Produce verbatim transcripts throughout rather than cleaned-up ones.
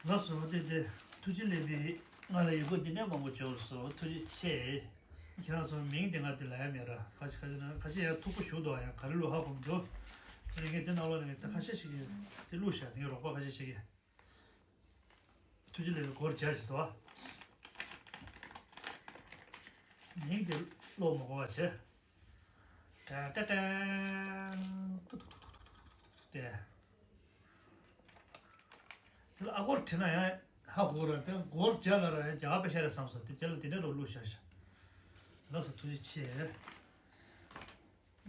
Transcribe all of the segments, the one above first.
ལགས་སོ། དེ་དེ་ཐུགས་རྗེ་ལེགས་པའི་ང་ལ་ཡི་གུ་འདི་ནས་མང་པོ་འབྱོར་སོང་། ཐུགས་རྗེ་ཆེ། ཁྱེད་རང་ཚོ་མིང་དེ་ང་དེ་ལ་ཡ་མེད་ར། ཁ་ཤས་ཁ་ཤས་ན་ཁ་ཤས་ཡ་ཐུག་པོ་ཞུ་འདུག་ཡ། ག་རེ་ལུགས་ཧ་གོ་མི་འདུག་དེ་ངས་དེ་ནང་ལོགས་ནས་ད་ཁ་ཤས་ཤིག་གིས་དེ་བླུགས་བཞག་ངའི་རོགས་པ་ཁ་ཤས་ཤིག་གིས། ཐུགས་རྗེ་ལེགས་པའི་སྒོར་བརྒྱ་ཞིག་འདུག་མིང་དེ་ཀློག་མ་དགོས་པ་བྱས། ཏྲ་ཏྲ་ཏྲ། ཏུ་ཏུ་ཏུ་ཏུ་ཏུ་ཏུ་ཏུ་ཏུ་ཏུ། དེ། དེ་ལ་ཨ་སྒོར་བྲིས་ན་ཡང་ཧ་གོ་ར། དེ་སྒོར་བརྒྱ་ལ་ར་ཡང་རྒྱ་གར་པེ་ཤ་རེ་བསམ་སོང་། དེ་རྒྱ་ལ་དེ་འདྲ་རུ་བླུགས་བཞག་ཤག་ལགས་སོ། ཐུགས་རྗེ་ཆེ།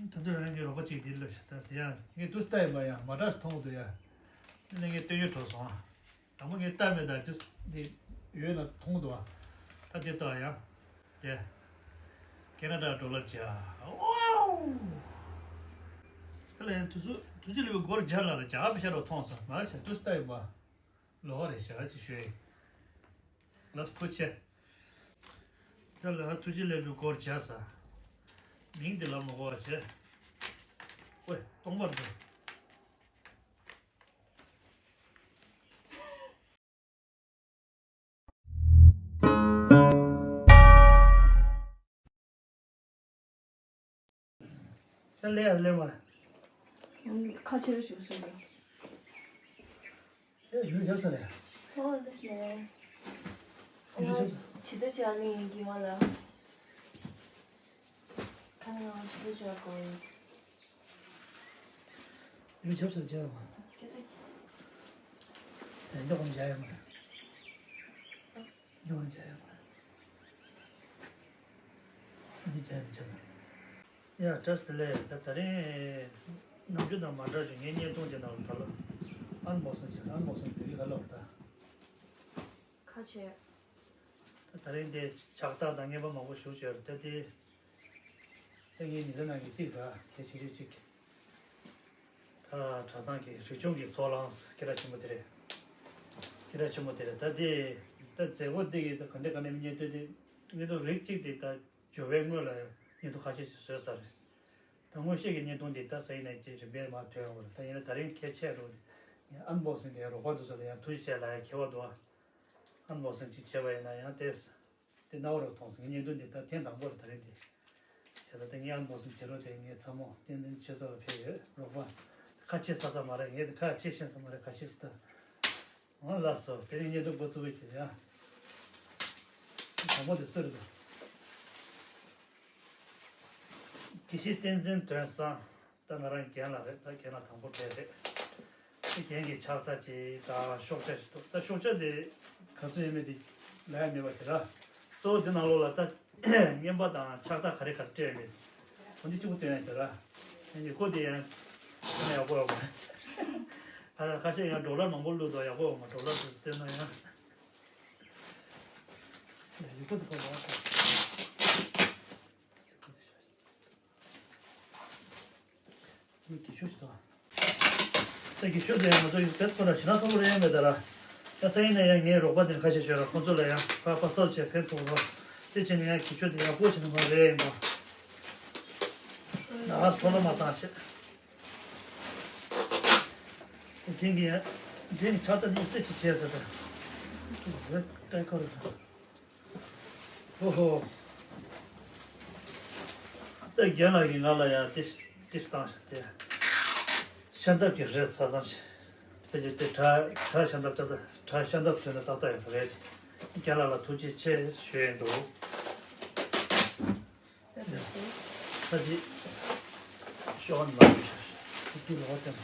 ད་དུང་རང་གི་རོགས་པ་གཅིག་འདིར་སླེབས་ཤག་ད་དེ་ཡང་ངས་དུས་ལྟ་ཡིན་པ་ཡང་མ་དྲག་མཐོང་གི་འདུག་ཡ། དེ་ནས་ངས་སྟོན་རྒྱུ་བྲོ་སོང་ཨ། དང་པོ་ངས་ལྟ་མེད་ད་དུས་འདི་ཡོད་ན་མཐོང་གི་འདུག་ཨ། ད་དེ་ལྟ་ཡང་དེ་ཁེ་ན་ཌ་ཌོ་ལར་བརྒྱ། ཨོའུ། དེ་ལ་ཡང་དུས་ཚོད་དུས་ཚོད་ལས་པའི་སྒོར་བརྒྱ་ལ་རྒྱ་གར་པེ་ཤ་རུ་མཐོང་སོང་། མ་བྱས་དུས་ལྟ་ཡིན་པ། ལོག་རེད་ཤག་ཅིག་ཞུ་ཡིན། ལགས་ཐུགས་རྗེ་ཆེ། ད་ལ་ཐུགས་རྗེ་ལེགས་པའི་སྒོར་བརྒྱ་ཟ། མིང་འདི་ལ་མ་གོ་བ་བྱས། ཝེ་སྟོང་པར་འདུག་ད་ལས་ཡ་ལས་མ། ཁ་ཆེ་རུ་ཞིག་སོང་། ཨེ་ཡུལ་རྒྱབ་ས་ལས། ཚོ་འདི་སི་ལས། ཡུལ་རྒྱབ་ས། ཇི་ལྟར་བྱ་ནི་ཡིན་གྱི་མ་ལ། ཁ་ནང་ཇི་ལྟར་བྱ་དགོས་ཡིན། ཡུལ་རྒྱབ་ས་རྒྱབ་མ། ཁྱེད་ཚོ། ཨེ་འདི་གོང་བྱ་ཡ་མ། འདི་གོང་བྱ་ཡ་མ། འདི་བྱ་ཡ་མ་བྱ་ད། ཡ་བཀྲ་ཤིས་བདེ་ལེགས། ད་ད་རིང་ནམ་རྒྱུན་དང་མ་འདྲ་ཞིག་ངའི་བརྙན་ཐུང་དེ་ནང་ལ་ད་ལོ་ཨན་བོག་སིང་བྱས། ཨན་བོག་སིང་བོད་ཡིག་ག་ལབ་ད། ཁ་ཆེ། ད་ད་རིང་དེ་ཕྱག་རྟགས་དང་རྔན་པ་མང་པོ་ཞིག་བྱས་རེད། ད་དེ་ད་ངའི་མི་ཚེ་ནང་གི་གཅིག་ར་གལ་ཆེ་ཤོས་གཅིག་ད་གྲྭ་ཚང་གི་རིག་གཞུང་གི་ཚོགས་ལངས་སྐད་གྲགས་ཆེན་པོ་དེ་རེད། སྐད་གྲགས་ཆེན་པོ་དེ་རེད། ད་དེ་ད་མཛད་སྒོ་འདི་གི་ད་ག་འདྲ་ག་འདྲ་མི་སྙན་ཐོས་དེ་མི་ཐོག་རིགས་གཅིག་དེ་ད། འབྱོར་བའི་སྔོན་ལ་བརྙན་ཐུང་ཁ་ཤས་ཤིག་བཟོས་ཚར་རེད། ད་སྔོན་ཤེས་ཀྱི་བརྙན་ཐུང་འདི་ད་ས་ཡིན་ནས་ཅིག་རིམ་པས་མར་ཐོན་ཡོང་བ་རེད། ད་ཡིན་ན་ད་རིང་གལ་ཆེ་རུ་ཨན་བོག་སིང་གི་རོགས་པ་འདུག་ས་ལ་ཡང་ཐུགས་རྗེ་ཆེ་ལ་ཡང་ཁྱད་པར་འདུག་ཨ། ཨན་བོག་སིང་ཅིག་བྱས་པ་ཡིན་ན་ཡང་ཏོག་ཙམ་དེ་སྣང་བ་རུ་མཐོང་སོང་། ངའི་བརྙན་ཐུང་འདི་ད་ཐེངས་དང་པོ་རེད་ད་རིང་འདི། བྱས་ཙང་ད་ངས་ཨན་བོག་སིང་བྱེད་རོགས་དེ་ངའི་ཚ་མོ་བསྟན་འཛིན་ཆོས་ཚོགས་ལ་ཕེབས་ཡོད། རོགས་པ་ཁ་ཆེ་ས་ས་མ་རེད། ངས་དེ་ཁ་ཆེ་ཤེས་ས་མ་རེད། ཁ་ཤས་ཤིག་ད། ཨོ་ལགས་སོ། དེ་ནས་བརྙན་ཐུང་འགོ་བཙུགས་པའི་ཆེད་ཡ། དང་པོ་དེ་སུ་རེད་འདུག་དགེ་བཤེས་བསྟན་འཛིན་དོན་བཟང་། ད་ང་རང་རྒན་ལགས་རེད། ད་རྒན་ལགས་དང་པོ་དེ་རེད། དེ་རྒན་གྱི་ཕྱག་རྟགས་ཅིག་དང་ཤོག་བྱང་ཞིག་འདུག་ད་ཤོག་བྱང་དེ་ག་ཚོད་ཡོད་མེད་དེ་ལབ་ཡ་མེད་པ་དེ་ར། གཙོ་བོ་དེ་ནང་ལོགས་ལ་ད་རྔན་པ་དང་ཕྱག་རྟགས་ག་རེ་ག་རེ་སྤྲད་ཡོད་མེད་འོ་འདི་གཅིག་པུ་སྟོན་ཡ་དེ་ར། ཡང་ཡིག་སྐོགས་དེ་ཡང་སྟོན་ན་ཡག་པོ་ཡོད་མ་རེད། ད་ཁ་ཤས་ཡང་ཌོ་ལར་མང་པོ་བླུགས་འདུག་ཡག་པོ་ཡོད་མ། ཌོ་ལར་དེ་སྟོན་ན་ཡང་། ཡིག་སྐོགས་དེ་ག་བ་ད། ངས་གི་ཤོད་ཤི་ད། ད་གི་ཤོད་དེ་ང་ཚོ་ཡིག་དེབ་ཚོ་ལ་ཞེ་དྲག་མཐོ་པོ་རེད་མེད་ད་ར། ད་སང་ཉིན་ནས་ཡང་ངའི་རོགས་པ་དེ་ཁ་ཤས་ཤོད་ར། ཁོང་ཚོ་ལ་ཡང་ཁ་པ་སལ་བྱས་ཕན་ཐོགས་རོགས། དེ་བྱས་ནས་ཡང་གི་ཤོད་དེ་ཡག་པོ་བྱས་ནས་མ་རེད་ཡིན་པ། ད་ཐོ་ལོ་མ་བཏང་བྱས། དེ་རྒན་གྱི་ཡང་རྒན་གྱི་ཕྱག་རྟགས་དམིགས་བསལ་ཅིག་བྱས་ཟེར་ད། རེད་ཏྲའི་ཁ་རེད་ད། ཨོ་ཧོ། ད་རྒན་ལགས་ཀྱིས་ང་ལ་ཡང་ཏིས་ཏིས་བཏང་ཤག་དེ། ཤ་འདབ་ཀྱི་རས་ཚ་ཚང་ཞིག་དེ་ཅི་དེ་གྲྭ་གྲྭ་ཤ་འདབ་ཅག་ད་གྲྭ་ཤ་འདབ་ཚོས་ན་ཏག་ཏག་ཡོད་རེད། རྒན་ལགས་ལ་ཐུགས་རྗེ་ཆེ་ཞུ་ཡིན་འདུག་ད་ཅི་ཤོག་ནི་མ་ཡོད་ཤག་དེ་ལོག་ཙམ།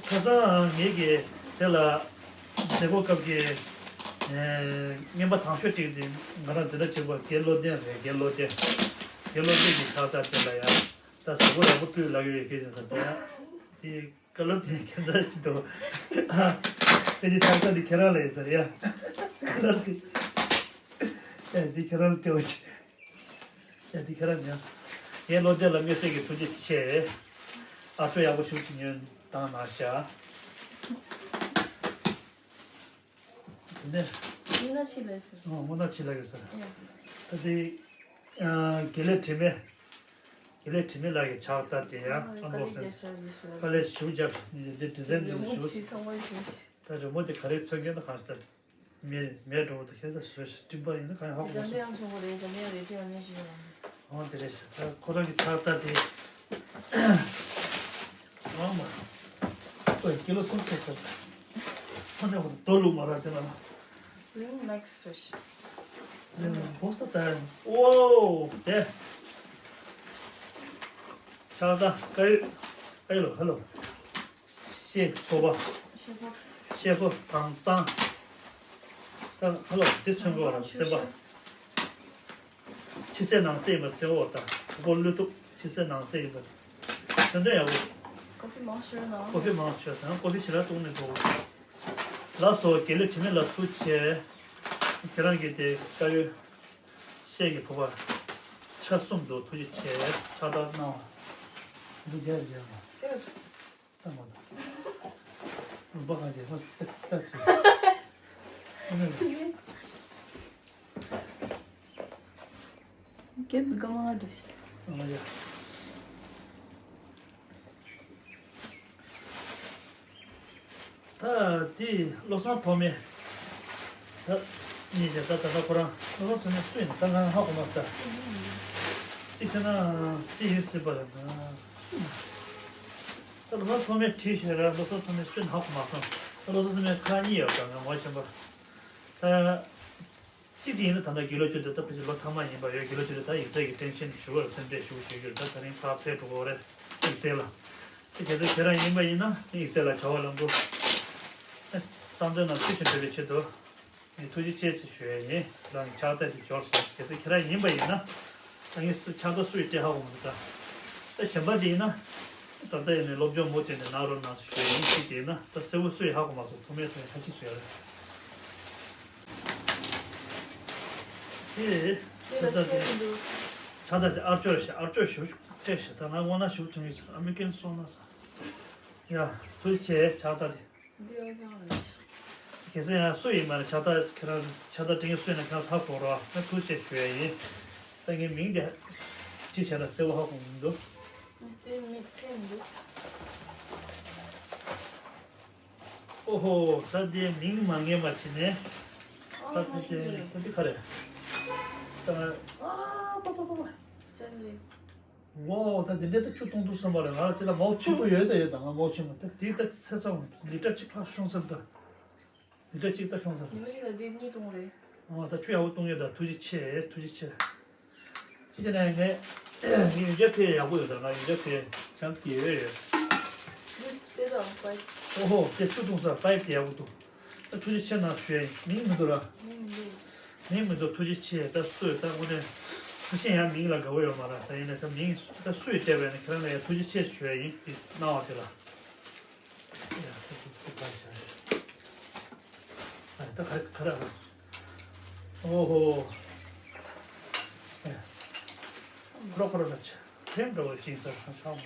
ཁ་སང་ངེད་ཀྱིས་དེ་ལ་མཛད་སྒོ་སྐབས་ཀྱི་རྔན་པ་དང་ཤོས་གཅིག་དེ་ང་རང་འཛིན་གྲྭ་གཅིག་པ་དགེ་བློ་ལྡན་རེད། དགེ་བློ་ལྡན། དགེ་བློ་ལྡན་གྱི་ཕྱག་རྟགས་དེ་ལ་ཡང་ད་གཟུགས་པོ་ཡག་པོ་སྤྲུལ་ལབ་ཡོད་ཁེལ་ཟིན་ས་དེ་ཡང་དེ་ཀ་ལོར་དེ་ཁྱད་མཚར་ཞིག་འདུག་ཨ་དེ་ནི་ཕྱག་རྟགས་དེ་ཁྱེད་རང་ལ་ཡོད་ས་རེད་ཡ། ཀ་ལོར་དེ་ཨེ་དེ་ཁྱེད་རང་ལ་སྤྲད་པ་ཅིག་ཡ་དེ་ཁྱེད་རང་ཉོན། ངས་བློ་གཏད་ལ་དམིགས་བསལ་གྱི་ཐུགས་རྗེ་ཆེ། ཨ་ཚོ་ཡག་པོ་ཞིག་ཅིག་ཉོན་བཏང་གནང་ཤག་དེ་ནས། དངོས་གནས་ཆེ་ལབ་ཟེར། ཨོ་དངོས་གནས་ཆེ་ལབ་ཡོད་ཟེར། ཨེ། ད་དེ། ཨ་དགེ་ལེགས་དྲི་མེད། དགེ་ལེགས་དྲི་མེད་ལགས་ཀྱི་ཕྱག་རྟགས་དེ་ཡང་ཨ་མོ་སོང་། དཀའ་ལས་ཞེ་པོ་བརྒྱབ། འདི་འདི་ཌི་ཛའིན་འདི་ཞེ་པོ་ཅིག། ད་རི་མོ་དེ་ག་རེ་མཚོན་གྱི་ཡོད་ན་གང་ཞིག་ད། མེད་མེད་འགྲོ་བ་དང་ཁྱེད་ཚོ་བཟོས་ཤིག་སྤྲིན་པ་ཡིན་ན་གང་ཡང་ཧ་གོ་མ་སོང་། འཇམ་དཔལ་དབྱངས་ཆུང་ཀུ་རེད། འཇམ་དཔལ་དབྱངས་རེད་ཅེས་ཡང་མེད་ཞུ་ཡོད། འོ་དེ་རེད་ཤག་ད་ཁོ་རང་གི་ཕྱག་རྟགས་དེ། ཨ་མ། ཨོ་ཀི་ལོ་གསུམ་ཐེབས་ཚར། ཁོ་ནས་ཁོ་རྡོ་ལུག་མ་རག་དེ་ལ། Ring next session. Then post the time. ཨོ་དེ། ཕྱག་རྟགས་ཀ་ཡོད། ཨེ་ལོ་ཧེ་ལོ། ཤེ་ཕོ་བ། ཤེ་ཕོ། ཤེ་ཕོ་དྭངས་གཙང་། ད་ཧ་ལོ་འདི་མཚོན་དགོས་ར་སེམས་པ། ཕྱི་གསལ་ནང་གསལ་ཡིན་པ་ཚོས་འོ་ད་གོ་བློས་ཐུབ་ཕྱི་གསལ་ནང་གསལ་ཡིན་པ། མཚོན་དོན་ཡག་པོ། ཀོ་ཕི་མང་ཤོས་ན། ཀོ་ཕི་མང་ཤོས་དང་ཀོ་ཕི་ཞེ་དྲག་བཏུང་ནས་འགྲོ། ལགས་སོ་དགེ་ལེགས་དྲི་མེད་ལ་ཐུགས་རྗེ་ཆེ། ཁྱེད་རང་གིས་དེ་དཀར་ཡོལ་ཤེལ་གྱི་ཕོར་པ་ཆ་གསུམ་འདུག་ཐུགས་རྗེ་ཆེ། ཕྱག་རྟགས་གནང་བ། འདི་རྒྱ་རྒྱ་མ། ལྟ་མ་ལྟ། ལུང་པ་གང་བྱས་ཧོ་ལྟ་ལྟ་ཟེར། ཨ་ནི། སྐད་དུ་སྐར་མ་ལྔ་འགྲོ་ཤག་ཨ་ཡ། ད་དེ་བློ་བཟང་ཐོགས་མེད། ད་གཉིས་ཀྱང་ད་ད་ལྟ་ཁོ་རང་བློ་བཟང་ཐོགས་མེད་སུ་ཡིན་ད་ང་ཧ་གོ་མ་ད། གཅིག་བྱས་ན་དེ་ཡིན་སྲིད་པ་རེད་ད། ད་བློ་བཟང་ཐོགས་མེད་བྲིས་ཤག་ར་བློ་བཟང་ཐོགས་མེད་སུ་ཡིན་ཧ་གོ་མ་སོང་། ད་བློ་བཟང་ཐོགས་མེད་ཁག་གཉིས་ཡོད་ད་ང་ངོ་ཤེས་པ། ད། གཅིག་དེ་ཡིན་ན་ད་ལྟ་དགེ་ལོ་བཅུ་དེ་ད་ཕལ་ཆེར་ལོ་ཐ་མ་ཡིན་པ་ཡོད། དགེ་ལོ་བཅུ་དེ་ད་ཡིག་ཚད་ཀྱི་སྟེང་ཕྱིན་ཞུ་བར་སེམས་ཁྲལ་ཞུ་ཞུ་རྒྱུར་ད་ད་རིང་ཕར་ཕེབས་འགྲོ་གི་རེད། ཡིག་ཚད་ལ་དེ་གལ་སྲིད་ཁྱེད་རང་ཡིན་པ་ཡིན་ན་དེ་ཡིག་ཚད་ལ་བྱ་བ་ལམ་བུ་བསམ་དོན་རྣམས་ཚུལ་བཞིན་འགྲུབ་པའི་ཆེད་དུ་ངས་ཐུགས་རྗེ་ཆེ་ཞེས་ཞུ་ཡས་ཡིན། རང་གི་ཕྱག་རྟགས་ཅིག་འབྱོར་སོང་། གལ་སྲིད་ཁྱེད་རང་ཡིན་པ་ཡིན་ན་ད་ངས་སུ་ཕྱག་རྟགས་སུ་ཡིས་སྤྲད་ཧ་གོ་མི་འདུག་ད་ད་གཞན་པ་དེ་ཡིན་ན་ད་ལྟ་ཡིན་ནས་སློབ་སྦྱོང་མུ་མཐུད་ནས་གནང་རོགས་གནང་ཞེས་ཞུ་ཡས་ཡིན། གཅིག་དེ་ཡིན་ན་ད་གསལ་བོ་སུ་ཡིས་ཧ་གོ་མ་སོང་། ཐོགས་མེད་སུ་ཡིས་ཧ་ཅིག་ཞུ་ཡ་རེད། དེ། དེ་ལ་ཕྱག་རྟགས་དེ། ཕྱག་རྟགས་དེ་ཨར་ཅོ་རེད་ཤག་ཨར་ཅོ་ཞུ་སྤྲད་ཤག་ད་ང་སྔོན་ན་ཞུ་ཐུབ་མེད་ཤག་ཨ་མི་རི་ཀན་སོང་ན་ས། ཡ། ཐུགས་རྗེ་ཆེ་ཕྱག་རྟགས་དེ། འདི་ཨ་ཅག་རེད། གལ་སྲིད་ཡང་སུ་ཡིན་མ་རེད་ཕྱག་རྟགས་ཁྱེད་རང་ཕྱག་རྟགས་སྤྲད་མཁན་སུ་ཡིན་ན་ཁྱེད་རང་ཧ་གོ་རོགས་ཨ་ཐུགས་རྗེ་ཆེ་ཞུ་ཡ་ཡིན། ད་ངའི་མིང་དེ། ཅི་བྱས་ན་གསལ་བོ་ཧ་གོ་མི་འདུག་དེ་མི་ཚེ་མི་འདུག་ཨོ་ཧོ། ད་དེ་མིང་མ་ངེས་པ་བྱས་ནས། ད་ཨ་ཕལ་ཆེར་ད་འདི་ག་རེ། ད་ཨ་པ་པ་པ་པ། སི་ཊེན་ལི། ཝའོ། ད་འདི་འདྲའི་ད་ཆུ་གཏོང་ཐུབ་བསམ་པ་རེད། ང་ལ་ཅི་ལ་མའོ་ཆེན་པོ་ཡོད་ད་ཡོད་ད་ང་མའོ་ཆེན་པོ་ད་དེ་ད་ཚེ་ཚང་ལི་ཊར་གཅིག་ལྷག་ཤོང་ཚར་ད། ལི་ཊར་གཅིག་ད་ཤོང་ཚར། ཉི་མ་གཅིག་ལ་ལི་ཊར་གཉིས་གཏོང་རེད། ཨ་ད་ཆུ་ཡག་པོ་གཏོང་ཡོད་ད། ཐུགས་རྗེ་ཆེ་ཐུགས་རྗེ་ཆེ། ཅི་བྱས་ནས་ངས་ངས་ཡོན་ཆབ་ཕུལ་ཡག་པོ་ཡོད་ད། ང་ཡོན་ཆབ་ཕུལ་བྱང་གི་ཡོད་ཡོད། ལུས་དེ་དང་པའི། ཨོ་ཧོ་དེ་ཆུ་འཐུང་ས་པའི་དེ་ཡག་པོ་འདུག་ད་ཐུགས་རྗེ་ཆེ་གནང་ཞུ་ཡ་ཡིན། མིང་མི་འདུག་ར། མིང་མི་འདུག་མིང་མི་འདུག་ཐུགས་རྗེ་ཆེ། ད་སུ་ཡོད་ད་དངོས་གནས་ཐུགས་ཆེ་ཡང་མིང་ལ་དགའ་བོ་ཡོད་མ་ར། ད་ཡིན་ནས་ད་མིང་ད་སུ་ཡིས་སྤྲད་པ་ཡིན་ན་ཁྱེད་རང་ལ་ཡང་ཐུགས་རྗེ་ཆེ་ཞུ་ཡ་ཡིན། དེ་གནང་བ་དེ་ལ། ད་ག་རེ་ག་རེ། ཨོ་ཧོ། ཁོ་ར་ཁོ་ར་ལ་ཆ་ཕན་འགྲོ་བ་ཅིག་ཟེར་ཁ་ཆག་མ་སོང་།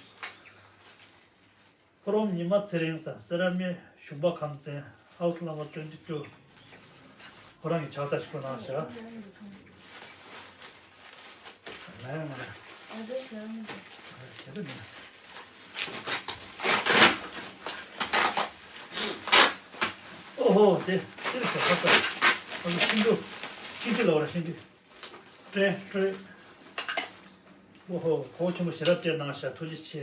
ཁོ་རོམ་ཉི་མ་ཚེ་རིང་ས་སེ་ར་མི་ཞུགས་པ་ཁམས་ཚན་ཧའུ་སི་ལམ་བར་ཊུ་ཝེན་ཊི་ཊུ། ཁོ་རང་གི་ཕྱག་རྟགས་ཤིག་པོ་གནང་ཤག་ལ་ཡང་མ་རེད། ཨ་ཟེར་ཞུ་ཡང་མི་འདུག་ཞེ་དྲག་མིན། ཨོ་ཧོ་དེ་ཅི་རེད་ཟེར་ཁ་ཚ། ཨ་ནི་ཤིང་འབྲུ། ཤིང་འབྲུ་ལ་བ་ར་ཤིང་འབྲུ། སྤྲད་སྤྲད། ཨོ་ཧོ་གོ་ཆེན་པོ་ཞེ་དྲག་སྤྲད་གནང་ཤག་ཐུགས་རྗེ་ཆེ།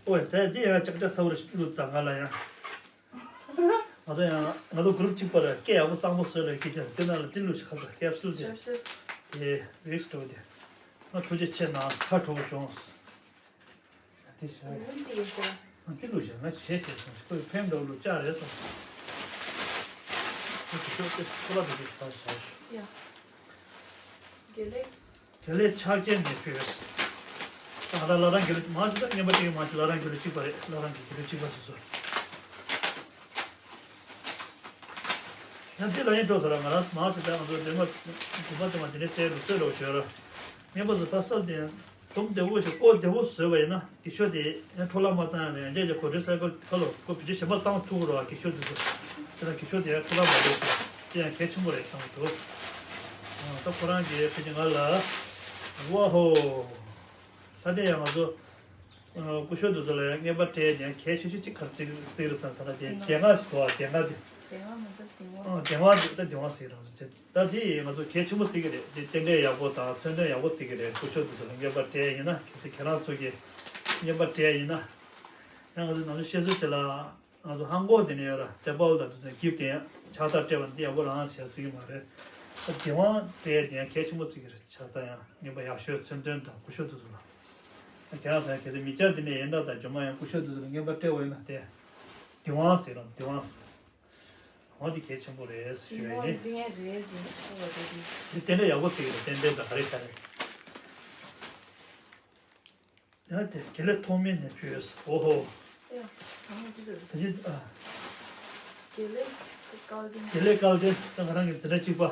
ཨོ་ཡ་དེ་དེ་ཡང་ལྕགས་ཀྲ་ཚ་བོ་རེ་བླུགས་དང་ང་ལ་ཡང་། ང་ཚོ་ཡང་ང་ཚོ་གུ་རུབ་གཅིག་པ་རེད། སྐད་ཡག་པོ་བཟང་པོ་བཟོས་ལ་སྐད་ཆ་དེ་ནང་ལ་ཏི་ལུ་ཞིག་ཁ་ཚ་ཀེབ་སུལ་དེ་ཤབ་ཤབ། དེ་ཝིག་སི་འགྲོ་དེ་ང་ཐུགས་རྗེ་ཆེ་གནང་ཁ་དྲོ་པོ་བྱུང་། དེ་ཤ་ཡང་ཏི་ལུ་ཞིག་ང་ཞེད་བྱས་སོང་ཁོས་ཕན་འདྲ་བོ་ལུ་ལྕགས་རེད་སོང་། ཁོ་དེ་ཤོག་དེ་ཁོ་ལ་དེ་དེ་ཁ་ཚ་ཡ། དགེ་ལེགས། དེ་ལས་ཕྱག་རྒྱ་ནས་ཕུལ། ད་ང་རང་བླ་བྲང་དགེ་ལུགས་མང་ཆེ་ད་རྔན་པ་སྤྲད་མཁན་མང་ཆེ་བླ་བྲང་དགེ་ལུགས་གཅིག་པ་རེད། བླ་བྲང་གི་དགེ་ལུགས་གཅིག་པ་ཞིག་བཟོ། ཡང་འདི་ལ་ཡིན་འགྲོ་ཟེར་ལ་ང་རང་མང་ཆེ་ད་ང་ཚོ་འདན་མ་དགོན་པ་དེ་མ་དེ་ནས་བཙལ་ལུགས་སྲོལ་འདྲ་བོ་བྱོས་ར། རྔན་པ་ཚོ་ད་གསར་དེ་ཡང་དུམ་བདེ་བོ་ཞིག་ཀོ་བདེ་བོ་བཟོས་པ་ཡིན་ན་གི་ཤོ་དེ་ཡང་འཕྲོ་བརླག་མ་བཏང་ཡང་ཡང་བསྐྱར་ཀོ་རི་སའི་ཀལ་ཁ་ལོ་ཀོ་བེད་སྤྱོད་གཞན་པ་བཏང་ཐུབ་རོགས་གི་ཤོ་དེ་ཚོ་དེ་ལ་གི་ཤོ་དེ་ཡང་འཕྲོ་བརླག་མ་འགྲོ་ཟེར་དེ་ཡང་གལ་ཆེན་པོ་རེད་བསམ་གི་འདུག་ད་ཁོ་རང་གིས་ཕལ་ཆེར་ང་ལ་ཝ་ཧོ། ད་དེ་ཡང་ང་ཚོ་སྐུ་ཞབས་དེ་ཚོ་ལ་ཡང་རྔན་པ་སྤྲད་ནས་གལ་ཆེ་ཤོས་གཅིག་ག་རེ་བརྩི་བརྩི་གི་རེད་ཟེར་ན། ད་དེ་སྡེ་ལྔ་ཞིག་འདུག་བ། སྡེ་ལྔ་དེ། སྡེ་ལྔ་མ་གཏོགས་སྡེ་ལྔ། ཨ། སྡེ་ལྔ་དེ་ད་སྡེ་ལྔ་ཟེར་རང་ཚོ་བྱེད། ད་དེ་ཡིས་ང་ཚོ་གལ་ཆེན་པོ་བརྩི་གི་རེད། དེ་རྟེན་འབྲེལ་ཡག་པོ་དང་མཚོན་དོན་ཡག་པོ་བརྩི་གི་རེད། སྐུ་ཞབས་དེ་ཚོ་ལ་རྔན་པ་སྤྲད་ཡིན་ན། གལ་སྲིད་ཁྱེད་རང་ཚོ་གིས་རྔན་པ་སྤྲད་ཡིན་ན། ཡང་ང་ཚོ་ནང་ཆོས་བཤད་སྲོལ་དེ་ལ། ང་ཚོ་ཧང་གོ་དེ་ནས་ཡོད་ར། ཏེ་པའོ་ལ་དུ་ཚོ་གིབ་དེ་ཡང་ཕྱག་རྟགས་སྤྲད་པ་འདི་ཡག་པོ་རང་བྱས་བརྩི་གི་མ་རེད། ད་དེ་དབང་སྤྲད་དེ་ཡང་གལ་ཆེན་པོ་བརྩི་གི་རེད། ཕྱག་རྟགས་ཡང་རྔན་པ་ཡག་ཤོས་མཚོན་དོན་དང་སྐུ་ཞབས་དེ་ཚོ་ལ། ཁྱེད་རང་ཚོ་ཡང་གལ་ཏེ་མི་སྐྱ་དེ་ནས་ཡིན་ན་དང་ཇོ་མོ་ཡང་སྐུ་ཞབས་དེ་ཚོ་ལ་རྔན་པ་སྤྲད་པ་ཡིན་ན། དེ་དེ་དབང་ཟེར་རོ། དེ་དབང་ཟེར། འོ་དེ་གལ་ཆེན་པོ་རེད་ཞུ་ཡ་ཡིན། དེ་དབང་དེ་ཡང་རེད་དེ་ཁོ་བ་དེ་དེ། དེ་རྟེན་འབྲེལ་ཡག་པོ་བརྩི་གི་རེད། རྟེན་འབྲེལ་དང་ག་རེ་ག་རེ། ཡང་དེ་དགེ་ལེགས་ཐོགས་མེད་ནས་ཕུལ། ཨོ་ཧོ། ཨེ་ཡ། གང་ལ་ཅི་འདྲ་རེད། ད་ཅི་ཨ། དགེ་ལེགས་སྐལ་ལྡན། དགེ་ལེགས་སྐལ་ལྡན། ད་ང་རང་གི་འཛིན་གྲྭ་གཅིག་པ།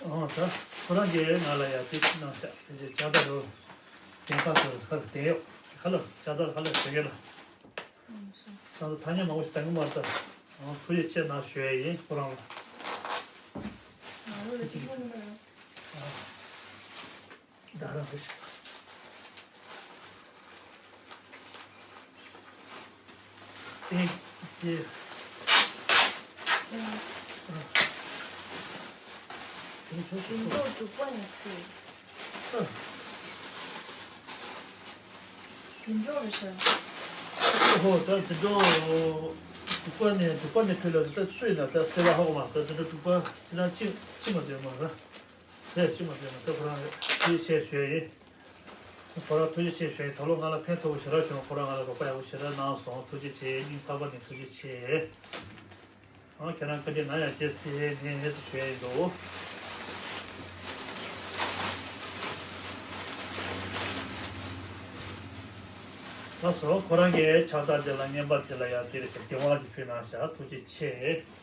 ཨོ་ད་ཁོ་རང་གིས་ང་ལ་ཡ་དེ་གནང་ཤག་དེ་ཅག་ད་རུ་དེ་ཁ་ཐོར་ཁ་དེ་ཡོད་ཁ་ལ་ཅག་ད་ཁ་ལ་དེ་གེ་ལ། ད་ད་ཐ་སྙད་མང་པོ་ཞིག་ད་གི་མ་རེད། ད་ཐུགས་རྗེ་ཆེ་གནང་ཞུ་ཡ་ཡིན་ཁོ་རང་ལ། ང་ལ་ཅི་ཡོང་ནི་མ་རེད། ད་རང་ཚོ་ཞིག་དེ་དེ་ཨ། དེ་ཚོ་ཞིག་འགྲོ་དྲུག་པ་ནས་ཁུལ། འཛིན་གྲོགས་རེད་ཤག་ཨོ་ཧོ། ད་འཛིན་གྲོགས་དྲུག་པ་ནས་དྲུག་པ་ནས་ཕུལ་ལ་ད་སུ་ཡིན་ན་ད་སེ་བ་ཧ་གོ་མ། ད་འཛིན་གྲོགས་དྲུག་པ་ཁྱེད་རང་ཅི་ཅི་མ་ཟེར་མ་ར། ད་ཅི་མ་ཟེར་མ། ད་ཁོ་རང་རེད། ཐུགས་རྗེ་ཆེ་ཞུ་ཡ་ཡིན། ཁོ་རང་ཐུགས་རྗེ་ཆེ་ཞུ་ཡ་ཡིན། ད་ལོ་ང་ལ་ཕན་ཐོགས་པོ་ཞེ་དྲག་བྱུང་། ཁོ་རང་ང་ལ་རོགས་པ་ཡག་པོ་ཞེ་དྲག་གནང་སོང་། ཐུགས་རྗེ་ཆེ། སྙིང་ཐག་པ་ནས་ཐུགས་རྗེ་ཆེ། ཨང་། ཁྱེད་རང་བཀའ་དྲིན་ནམ་ཡང་བརྗེད་སྲིད་མེད་ཟེར་ཞུ་ཡ་ཡིན་འདུག་ལགས་སོ། ཁོ་རང་གིས་ཕྱག་རྟགས་དེ་ལ་རྔན་པ་དེ་ལ་ཡང་དེ་རེད་ཟེར། དེ་དབང་ཅིག་ཕུལ་གནང་ཤག་ཐུགས་རྗེ་ཆེ།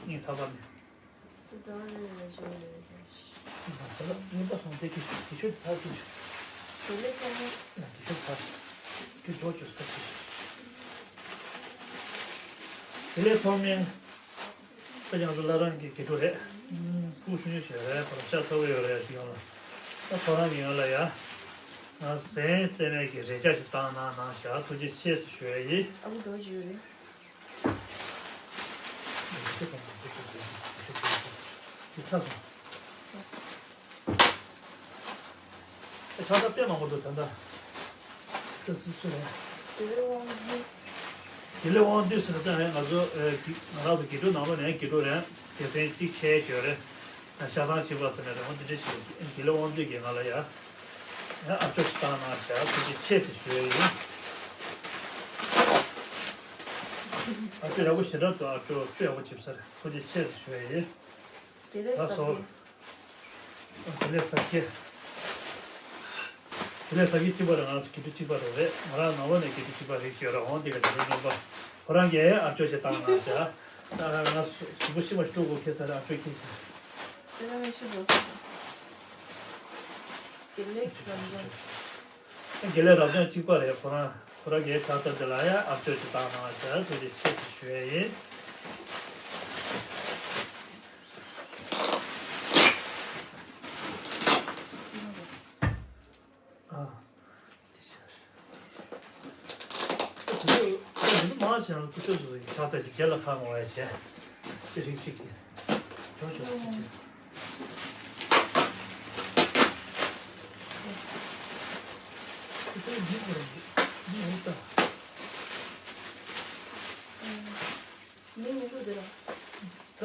སྙིང་ཐག་པ་ནས། དེ་ལྟར་རེད་ལ་ཞུ་ཡ་ཡིན། ང་ཚོ་ལ་རྔན་པ་སོང་ཚེ་གི་དེ་ཤོད་ཚར་དུ། དེ་ལས་ཀྱང་དེ་ཤོད་ཚར། དེ་འཇོག་བཅུག་ས་དེ། དེ་ལས་ཐོག་མའི། ད་ཡང་ཚོ་བླ་རང་གི་དགེ་ཕྲུག་རེད། ཕྲུ་གུ་ཆུང་ཆུང་ཞིག་རེད། ཁོ་རང་ཤ་ཚ་བོ་ཡོད་རེད། ཅིག་ཡོང་ལ། ད་ཁོ་རང་གིས་ང་ལ་ཡ། ང་ཟན་རྩེད་མེད་ཀྱི་རས་ཆ་ཞིག་བཏང་གནང་གནང་ཤག་ཐུགས་རྗེ་ཆེ་ཟེར་ཞུ་ཡ་ཡིན། ཨ་ཁུ་འགྲོ་བཞིན་ཡོད་རེད། དེ་ཚ་སོང་། ཨ། ཕྱག་རྟགས་དཔེ་མང་པོ་འདུག་ད་ལྟ། ཁྱོད་ཚོ་སུ་རེད། དགེ་ལེགས་དབང་འདུས། དགེ་ལེགས་དབང་འདུས་ཟེར་ན་ད་ང་ཚོ་ཨེ་གི་ང་རང་ཚོ་དགེ་ཕྲུག་ནང་ལོགས་ནས་དགེ་ཕྲུག་རེད། དགེ་མཚན་གཅིག་ཆེ་ཤོས་རེད། ཤ་ཐང་ཆེ་བ་ཟེར་ནས་རེད། འོ་དེ་འདྲ་ཞིག་དགེ་ལེགས་དབང་འདུས་ཀྱིས་ང་ལ་ཡ། ཡ་ཨ་ཅོ་ཞིག་བཏང་གནང་ཤག་ཐུགས་རྗེ་ཆེ་ཟེར་ཞུ་ཡ་ཡིན། ཨ་ཅོ་ཡག་པོ་ཞེ་དྲག་འདུག་ཨ་ཅོ་ཆོས་ཡག་པོ་བྱེད་ས་རེད། ཐུགས་རྗེ་ཆེ་ཟེར་ཞུ་ཡ་ཡིན། དགེ་ལེགས་ལགས་སོ། ཟབ་རྒྱས། དགེ་ལེགས་ཟབ་རྒྱས། དགེ་ལེགས་ཟབ་རྒྱས་གཅིག་པ་རེད། ང་ཚོ་དགེ་ཕྲུག་གཅིག་པ་རེད་རེད། ང་རང་ནང་ལོགས་ནས་དགེ་ཕྲུག་གཅིག་པ་རེད་ཞུ་ར། འོང་དེ་ག་དགེ་ཕྲུག་རྙིང་པ། ཁོ་རང་གིས་ཨ་ཅོ་ཞིག་བཏང་གནང་ཤག་ད་ང་གཟུགས་པོ་ཤི་བ་ཞིག་སྤྲོད་དགོས་ཁེལ་ས་རེད། ཨ་ཅོ་ཁེལ་ས། དེ་ལ་ངས་ཤི་འགྲོ་སོང་། དགེ་ལེགས་རབ་འབྱམས། དགེ་ལེགས་རབ་འབྱམས་གཅིག་པ་རེད། ཁོ་རང་ཁོ་རང་གིས་ཕྱག་རྟགས་དེ་ལ་ཡ་ཨ་ཅོ་ཞིག་བཏང་གནང་ཤག་ཐུགས་རྗེ་ཆེ་ཞེས་ཞུ་ཡ་ཡིན། ཨ། དེ་ཤར། ད་དེ་ཚོ་ད་དེ་ཚོ་མང་ཆེ་བ་སྐུ་ཞབས་ཚོ་ཡི་ཕྱག་རྟགས་ཀྱི་རྒྱལ་ལ་ཁ་ངོ་བ་བྱས། ཅི་རིགས་གཅིག་གིས། ཇོ་ཇོ་ཅི་ཅི། དེ་ཚོའི་མིང་ཁོ་རང་གི་མིང་ཡོད་ད། མིང་མི་འདུག་དེ་ལ། ད་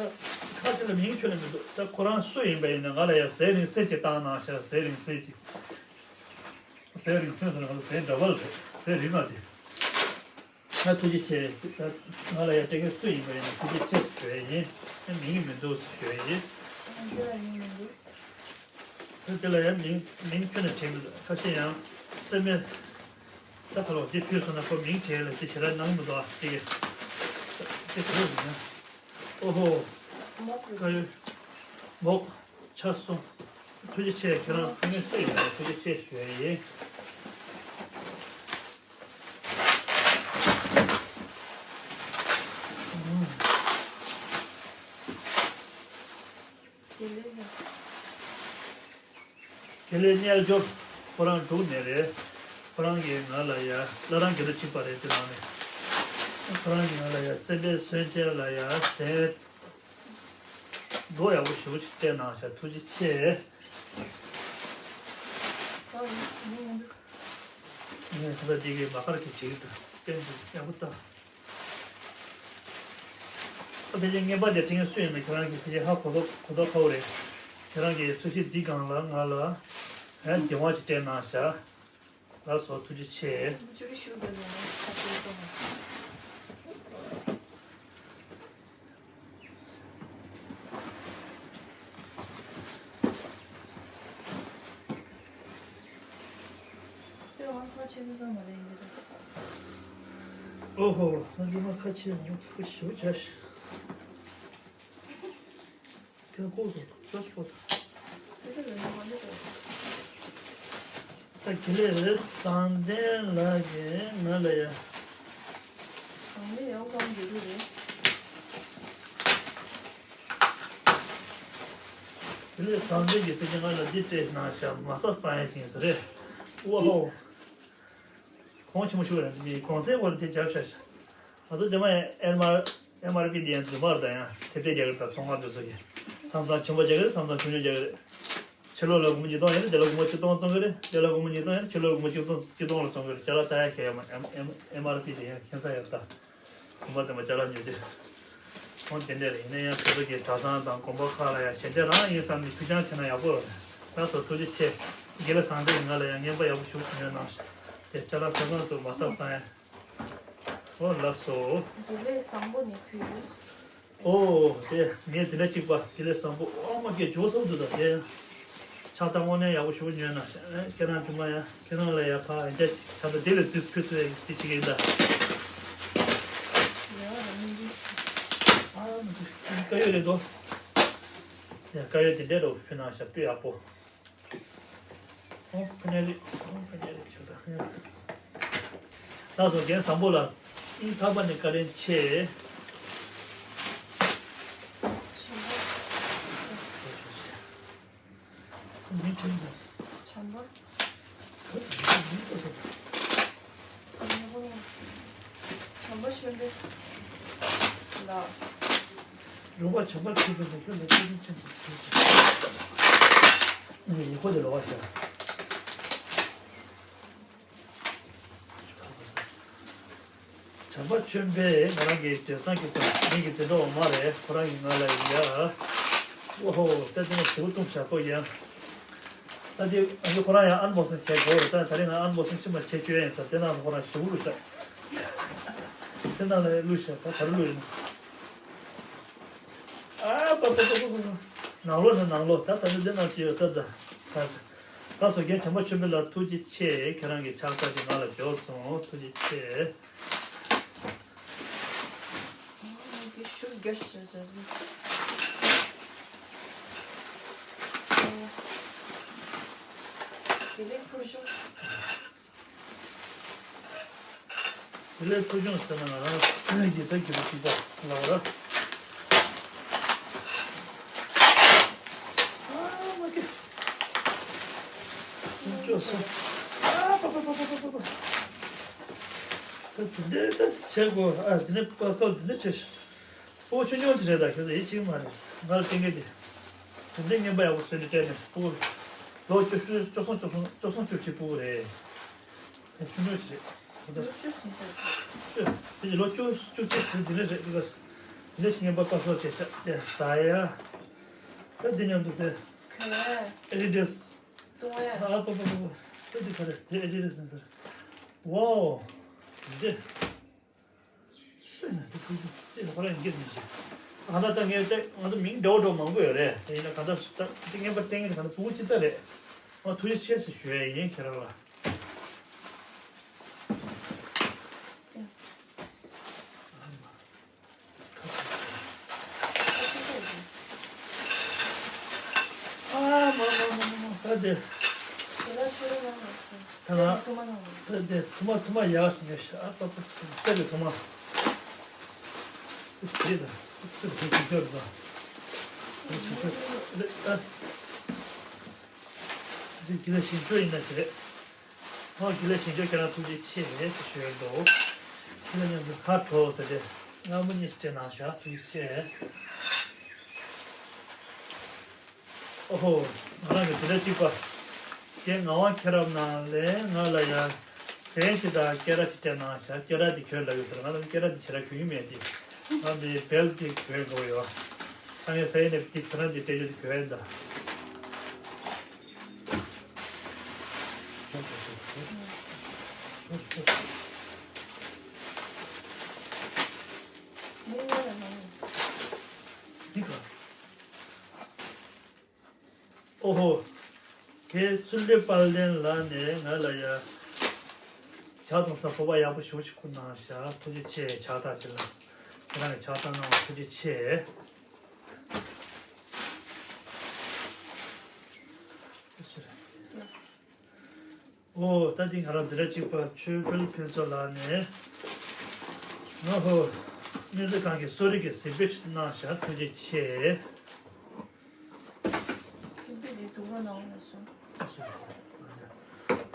ཁ་ཅིག་ལ་མིང་ཁྱོན་ནས་མི་འདུག་ད་ཁོ་རང་སུ་ཡིན་པ་ཡིན་ན་ང་ལ་ཡ་ཟས་རིང་བསྲེལ་ཅིག་བཏང་གནང་ཤག་ཟས་རིང་བསྲེལ་ཅིག་ཟས་རིང་བསྲེལ་ཟེར་ན་ང་ཚོ་ཟས་འདྲ་བ་ལ་རེད། ཟས་རིང་ང་དེ། ང་ཐུགས་རྗེ་ཆེ། ད་ང་ལ་ཡ་སྤྲད་མཁན་སུ་ཡིན་པ་ཡིན་ན་ཐུགས་རྗེ་ཆེ་ཞུ་ཡ་ཡིན། ཨ་མིང་མི་འདུག་ཞུ་ཡ་ཡིན། ཨ་འདི་ལ་མིང་མི་འདུག་ད་དེ་ལ་ཡང་མིང་མིང་ཁྱོན་ནས་བྲིས་མི་འདུག་ཁ་ཤས་ཡང་སེམས་མེད། ད་ཁ་ལོ་དེ་ཕུལ་སོང་ན་ཁོ་མིང་བྲིས་ལ་དེ་ཞེ་དྲག་གནང་མི་འདུག་ཨ་དེ་གི་དེ་ག་རེ་ཡིན་ན། ཨོ་ཧོ། མོག་གི་ཀ་ཡོད། མོག་ཆ་སོང་། ཐུགས་རྗེ་ཆེ། ཁྱེད་རང་ཕ་ངན་སུ་ཡིན་ན་ཐུགས་རྗེ་ཆེ་ཞུ་ཡ་ཡིན། དེ་ལས་ཡང་། དེ་ལས་རྣལ་འབྱོར་ཁོ་རང་འབྲུག་ནས་རེད། ཁོ་རང་གིས་ང་ལ་ཡ་བླ་བྲང་དགེ་ལུགས་གཅིག་པ་རེད། དེ་ནང་ནས་ཁོ་རང་གིས་ང་ལ་ཡ་བཙན་པོའི་སོན་ཆེན་ལ་ཡ་ཟས་མདོ་ཡག་པོ་ཞེ་པོ་ཅིག་སྤྲད་གནང་ཤག་ཐུགས་རྗེ་ཆེ། ངས་ཁ་སང་འདི་གི་མ་ཁར་གྱི་བྲིས་འདུག་དཔེ་འདི་ཡག་པོ་ལྟ། ཨ་ཕལ་ཆེར་རྔན་པ་དེ་སྤྲད་མཁན་སུ་ཡིན་ན་ཁྱེད་རང་གིས་ཕལ་ཆེར་ཧ་གོ་མདོག་གོ་མདོག་ཁ་པོ་རེད། ཁྱེད་རང་གིས་འཚོལ་ཞིབ་འདི་སྒང་ལ་ང་ལ་ཨ་འདི་བ་ཅིག་སྤྲད་གནང་ཤག་ལགས་སོ། ཐུགས་རྗེ་ཆེ། ཅུ་རི་ཤུ་དེ་ནས་ཁ་ཆེ་སོང་། དེ་བ་ཁ་ཆེ་སོང་མ་རེད་ཡིན་གྱི། ཨོ་ཧོ། ང་ཚོ་མ་ཁ་ཆེ་མ་ཁ་ཤོ་ཆ་ཤི། ཁྱོད་ལྐོག་ཏུ་ཅོ་ཅོ་ད། ད་དགེ་ལེགས་བཟང་ལྡན་ལགས་ཀྱིས་ང་ལ་ཡ། བཟང་ལྡན་ཡག་པོ་གང་འདི་རུ་རེད། དགེ་ལེགས་བཟང་ལྡན་གྱིས་ཕལ་ཆེར་ང་ལ་འདི་སྤྲད་གནང་ཤག་མ་ས་སྟངས་ཡ་ཞིག་ཟེར་རེད། ཨོ་ཧོ། གོང་ཆེན་པོ་ཞུ་རེད། འདི་གོང་ཚད་སྐོར་དེ་རྒྱབ་ཤག་ང་ཚོ་དེ་མ་ཡང་ཨེམ་ཨར་ཨེམ་ཨར་པི་དེ་ཡང་རྫུན་མ་རེད། ད་ཡང་ཐེབས་རྩ་རྒྱག་གི་རེད། ད་ཚོང་ཁང་དེ་ཚོ་གིས་མཚམས་མཚམས་ཆེན་པོ་རྒྱག་གི་རེད། མཚམས་མཚམས་ཆུང་ཆུང་རྒྱག་གི་རེད། ཕྱི་ལོགས་ལ་སྒོར་མོ་ཉིས་སྟོང་ཡིན་ན་དེ་ལ་སྒོར་མོ་ཆིག་སྟོང་བཙོང་གི་རེད། དེ་ལ་སྒོར་མོ་ཉིས་སྟོང་ཡིན་ན་ཕྱི་ལོགས་སྒོར་མོ་ཆིག་སྟོང་ཆིག་སྟོང་ལ་བཙོང་གི་རེད། ཅ་ལག་ད་ཡང་ཁྱེར་ཡོད་མ་རེད། ཨེམ་ཨེམ་ཨེམ་ཨར་པི་དེ་ཡང་ཁྱེར་ས་ཡོད་ད། གོང་པ་དེ་མ་ཅ་ལག་ཉོ་དེ། ཁོང་དེ་འདྲ་རེད། ཡིན་ན་ཡང་ཁྱེད་ཚོ་གི་གྲྭ་ཚང་དང་དགོན་པ་ཁག་ལ་ཡང་ཞལ་འདེབས་རང་ཡིན་བསམ་ནས་ཕུལ་རྐྱང་བྱས་ན་ཡག་པོ་རེད། ལགས་སོ། ཐུགས་རྗེ་ཆེ། དགེ་ལེགས་བཟང་ལྡན་ང་ལ་ཡང་རྔན་པ་ཡག་པོ་ཞིག་ཉོས་གནང་ཤག་དེ་ཅ་ལག་ཆ་ཚང་ཚོ་མ་ཟ་བཏང་ཡ། ཨོ་ལགས་སོ། དགེ་ལེགས་བཟང་པོ་ནས་ཕུལ་ཡོད། ཨོ་དེ་ངས་དེ་འདྲ་གཅིག་པ་དགེ་ལེགས་བཟང་པོ། ཨོ་མ་སྐད་ཇོ་སོབ་འདུག་ད་དེ། ཕྱག་རྟགས་དངོས་གནས་ཡག་པོ་ཞེ་པོ་ཉོས་གནང་ཤག་ཨེ་ཁྱེད་རང་ཚོ་མ་ཡ་ཁྱེད་རང་ལ་ཡ་ཕ་ཡ་ཕྱག་རྟགས་དེ་ལས་རྩིས་ཕུལ་ཚུལ་ཡ་དེ་གཅིག་ཡིན་ད། ཨ་མ་དེ་དཀར་ཡོལ་རེད་དོ། ཡ་དཀར་ཡོལ་དེ་འདྲ་རོ་ཕུལ་གནང་ཤག་དཔེ་ཡག་པོ། ཨོ་ཕ་ནེ་ལི། ཨོ་ཕ་ནེ་ལི་ཆུ་དང་། ལགས་སོ། རྒན་བཟང་པོ་ལགས། སྙིང་ཐག་པ་ནས་བཀའ་དྲིན་ཆེ། མི་དྲན་པ། བྱམས་པ། བྱམས་པ་ཆོས་འཕེལ་ལགས། རོགས་པ་བྱམས་པ་ཆོས་འཕེལ་ལགས་ཁྱོད་ལ་བཀའ་དྲིན་ཆེན་པོ་ཞུ། ངས་ཡིག་ཁོག་དེ་ལོག་པ་བྱས། བྱམས་པ་ཆོས་འཕེལ་ང་རང་གི་བྲེལ་ཟང་གི་ཚོ་ངེད་ཀྱི་འཛིན་གྲོགས་མ་རེད། ཁོ་རང་གིས་ང་ལ་ཡ། ཨོ་ཧོ། ད་དེ་ནས་ཞེ་པོ་བཏུང་བཞག་པོ་ཡ། ད་དེ་ཨ་ནི་ཁོ་རང་ཡང་ཨན་བོག་སིང་བྱས་དགོས་རེད། ད་ད་རེས་ང་ཨན་བོག་སིང་ཤི་མ་བྱས་བཅོས་ཡིན་ས། དེ་ནང་ལ་ཁོ་རང་ཞེ་པོ་བླུགས་ཤག་དེ་ནང་ལ་བླུགས་ཤག་ད་ད་རུ་བླུགས་ཡིན། ཨ་པ་པ་པ་པ་པ། ནང་ལོགས་ནས་ནང་ལོགས་ད་ད་ནི་འདི་ནང་ཅི་ཡོད་ས་ད། ད་ད་སོ་རྒན་བྱམས་པ་ཆོས་འཕེལ་ལགས་ཐུགས་རྗེ་ཆེ། ཁྱེད་རང་གི་ཕྱག་རྟགས་ཅིག་ང་ལ་འབྱོར་སོང་། ཐུགས་རྗེ་ཆེ། འདི་ཤུགས་རྒྱག་ཤི་ཆ་ཟ་ཟི། དེ་ལས་ཕུར་ཤུགས། དེ་ལས་ཐུགས་ཆུང་ཟེར་ན་ང་རང་ཡི་ད་གི་རུ་ཅིག་པ་ལ་བ་ར། ཨ་མ་ཀི། ཐུགས་ཆུང་སོང་། ཨ་པ་པ། ད་དེ་འདྲའི་ད་བྱེད་དགོས། ཨ་དེ་ནས་པ་སལ་དེ་འདྲ་བྱེད་ཤི། ཕྲུ་གུ་ཆུང་ཆུང་ཅིག་རེད། ད་ཁྱོད་ཚོ་ཡིད་ཆེས་མ་རེད། ང་ལ་སྟོན་མཁན་དེ། དེ་འདྲའི་རྔན་པ་ཡག་པོ་བཟོས་ནས་སྤྲད་ནས་ཕྲུ་གུ། ལོ་བཅུ་བཅུ་གསུམ་བཅུ་གསུམ་བཅུ་གསུམ་བཅུ་བཞི་ཕྲུ་གུ་རེད། ཆུང་ཆུང་ཞིག་རེད། ལོ་བཅུ་ཟིན་ཚར་ཚར། དེ་ལོ་བཅུ་བཅུ་གཅིག་ཟིན་འདི་ནས་རེད་འདུག་ག་དེ་ནས་ཤི་ངན་པ་ཀ་སོགས་བྱས་ཤག་དེ་ཟ་ཡ། ད་འདི་མཉམ་དུ་དེ། ཨེ་ཌི་ཌ་སི། ཨ་པ་པ་པ་པ། ད་འདི་ག་རེ་དེ་ཨེ་ཌི་ཌ་སི་ཟིན་ཚར། ཝའོ། འདི། སུས་ན་དེ་ཐུགས་རྗེ་ཆེ། ཁོ་རང་ཡིན་གྱི་མི་ཤེས། གང་ལྟར་ད་ངས་ད་ང་ཚོ་མིང་འདྲ་བོ་འདྲ་བོ་མང་པོ་ཡོད་རེད། དེ་ཡིན་ན་གང་ལྟར་ད་དེ་རྔན་པ་སྤྲད་མཁན་དེ་གང་ལྟར་ཕྲུ་གུ་གཅིག་ལྟ་རེད། ང་ཐུགས་རྗེ་ཆེ་ཟེར་ཞུ་ཡ་ཡིན་ཁྱེད་རང་ལ། ཨ་མ་མ་མ་མ་མ། ད་དེ། ད་ལ། ད་དེ་ཐུ་མ་ཐུ་མ་ཡག་ཉོ་ཤ། ཨ་པ་པ། ད་དེ་ཐུ་མ། དེ་ད་དེ་ཅི་ཅོར་ད། དེ་ཅི་ཅོར་ད། ཨ། དེ་དགེ་ལེགས་ཞིང་མཆོག་ཡིན་ན་བྱེད། ཨོ་དགེ་ལེགས་ཞིང་མཆོག་ཁྱེད་རང་ཐུགས་རྗེ་ཆེ་ཞུ་ཡོད་འདུག་དེ་ལ་མཉམ་དུ་ཧ་གྲོགས་ཟེར་ཏེ་སྔ་མོ་གཉིས་སྤྲད་གནང་ཤག་ཐུགས་རྗེ་ཆེ། ཨོ་ཧོ། ང་རང་གི་དེ་འདྲ་གཅིག་པ། རྒན་ངག་དབང་མཁྱེན་རབ་ནང་ལས་ང་ལ་ཡང་ཟན་ཞིག་དང་སྐེ་རགས་ཤིག་སྤྲད་གནང་ཤག་སྐེ་རགས་དེ་གྱོན་ལབ་ཡོད་ཟེར། ང་ལ་སྐེ་རགས་དེ་ཞེ་དྲག་གྱོན་གྱི་མེད་དེ། ང་འདི་བེལ་དེ་གྱོན་དགོས་ཡོད། ཨ་ངས་ཟེར་ནས་དེ་ཁྱེད་རང་གི་སྤྲད་རྒྱུ་དེ་གྱོན་ཡིན་ད། འདི་ག་ཨོ་ཧོ། ཁྱེད་ཚུལ་ཁྲིམས་དཔལ་ལྡན་ལགས་ནས་ང་ལ་ཡ། ཇ་འཐུང་ས་ཕོར་པ་ཡག་པོ་ཞེ་པོ་ཅིག་བསྐུར་གནང་ཤག་ཐུགས་རྗེ་ཆེ། ཇ་རྟགས་དེ་ལ། ཁྱེད་རང་གི་ཇ་རྟགས་གནང་བ་ཐུགས་རྗེ་ཆེ། ཨོ་ད་འདི་ང་རང་འཛིན་གྲྭ་གཅིག་པ་ཆོས་འཕེལ་ཕུན་ཚོགས་ལགས་ནས། ཨོ་ཧོ། སྨན་རྩིས་ཁང་གི་གསོ་རིག་གི་གཟིགས་འབུལ་ཞིག་གནང་ཤག་ཐུགས་རྗེ་ཆེ།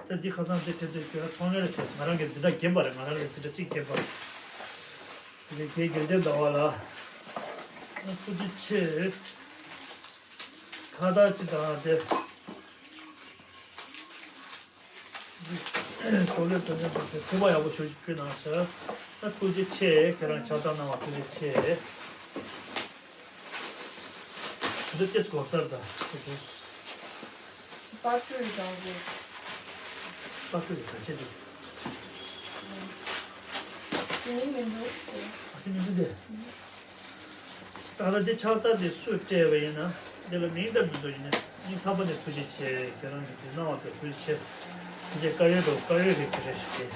ད་འདི་ཁ་སང་འདི་ཁྲིད་དུས་ཁྱོད་ཚོང་ལས་ལ་བྱས། ང་རང་གི་འཛིན་གྲྭ་རྒན་པ་རེད། ང་རང་གི་འཛིན་གྲྭ་གཅིག་རྒན་པ་རེད། དེ་རྒན་རྒན་ལྡན་ཟླ་བ་ལ་ཐུགས་རྗེ་ཆེ། ཁ་བཏགས་ཅི་དང་དེ། ཐོག་ལས་དོན་ཚན་དང་དེ་ཐུགས་པ་ཡག་པོ་ཞུ་ཞིག་ཕུལ་གནང་ཤག་ད་ཐུགས་རྗེ་ཆེ། ཁྱེད་རང་ཕྱག་བཏང་གནང་བ་ཐུགས་རྗེ་ཆེ། འདི་ཏེས་གོ་སར་ད། པར་སྐྲུན་རང་གི། པར་སྐྲུན་ག་ཆེ་འདུག་དེ་མིན་མི་འདུག་ཨ་དེ་མི་འདུག་དེ། ད་ལྟ་འདི་ཕྱག་རྟགས་འདི་སུས་སྤྲད་པ་ཡིན་ན། འདི་ལ་མིང་འདྲ་མི་འདུག་ཡིན་ན་སྙིང་ཐག་པ་ནས་ཐུགས་རྗེ་ཆེ། ཁྱེད་རང་གིས་འདི་གནང་བ་དེ་ཐུགས་རྗེ་ཆེ། ཐུགས་རྗེ་བཀའ་ཡོད་འགྲོ། བཀའ་ཡོད་རེད་ཅེས་རེ་ཞུ་གེ།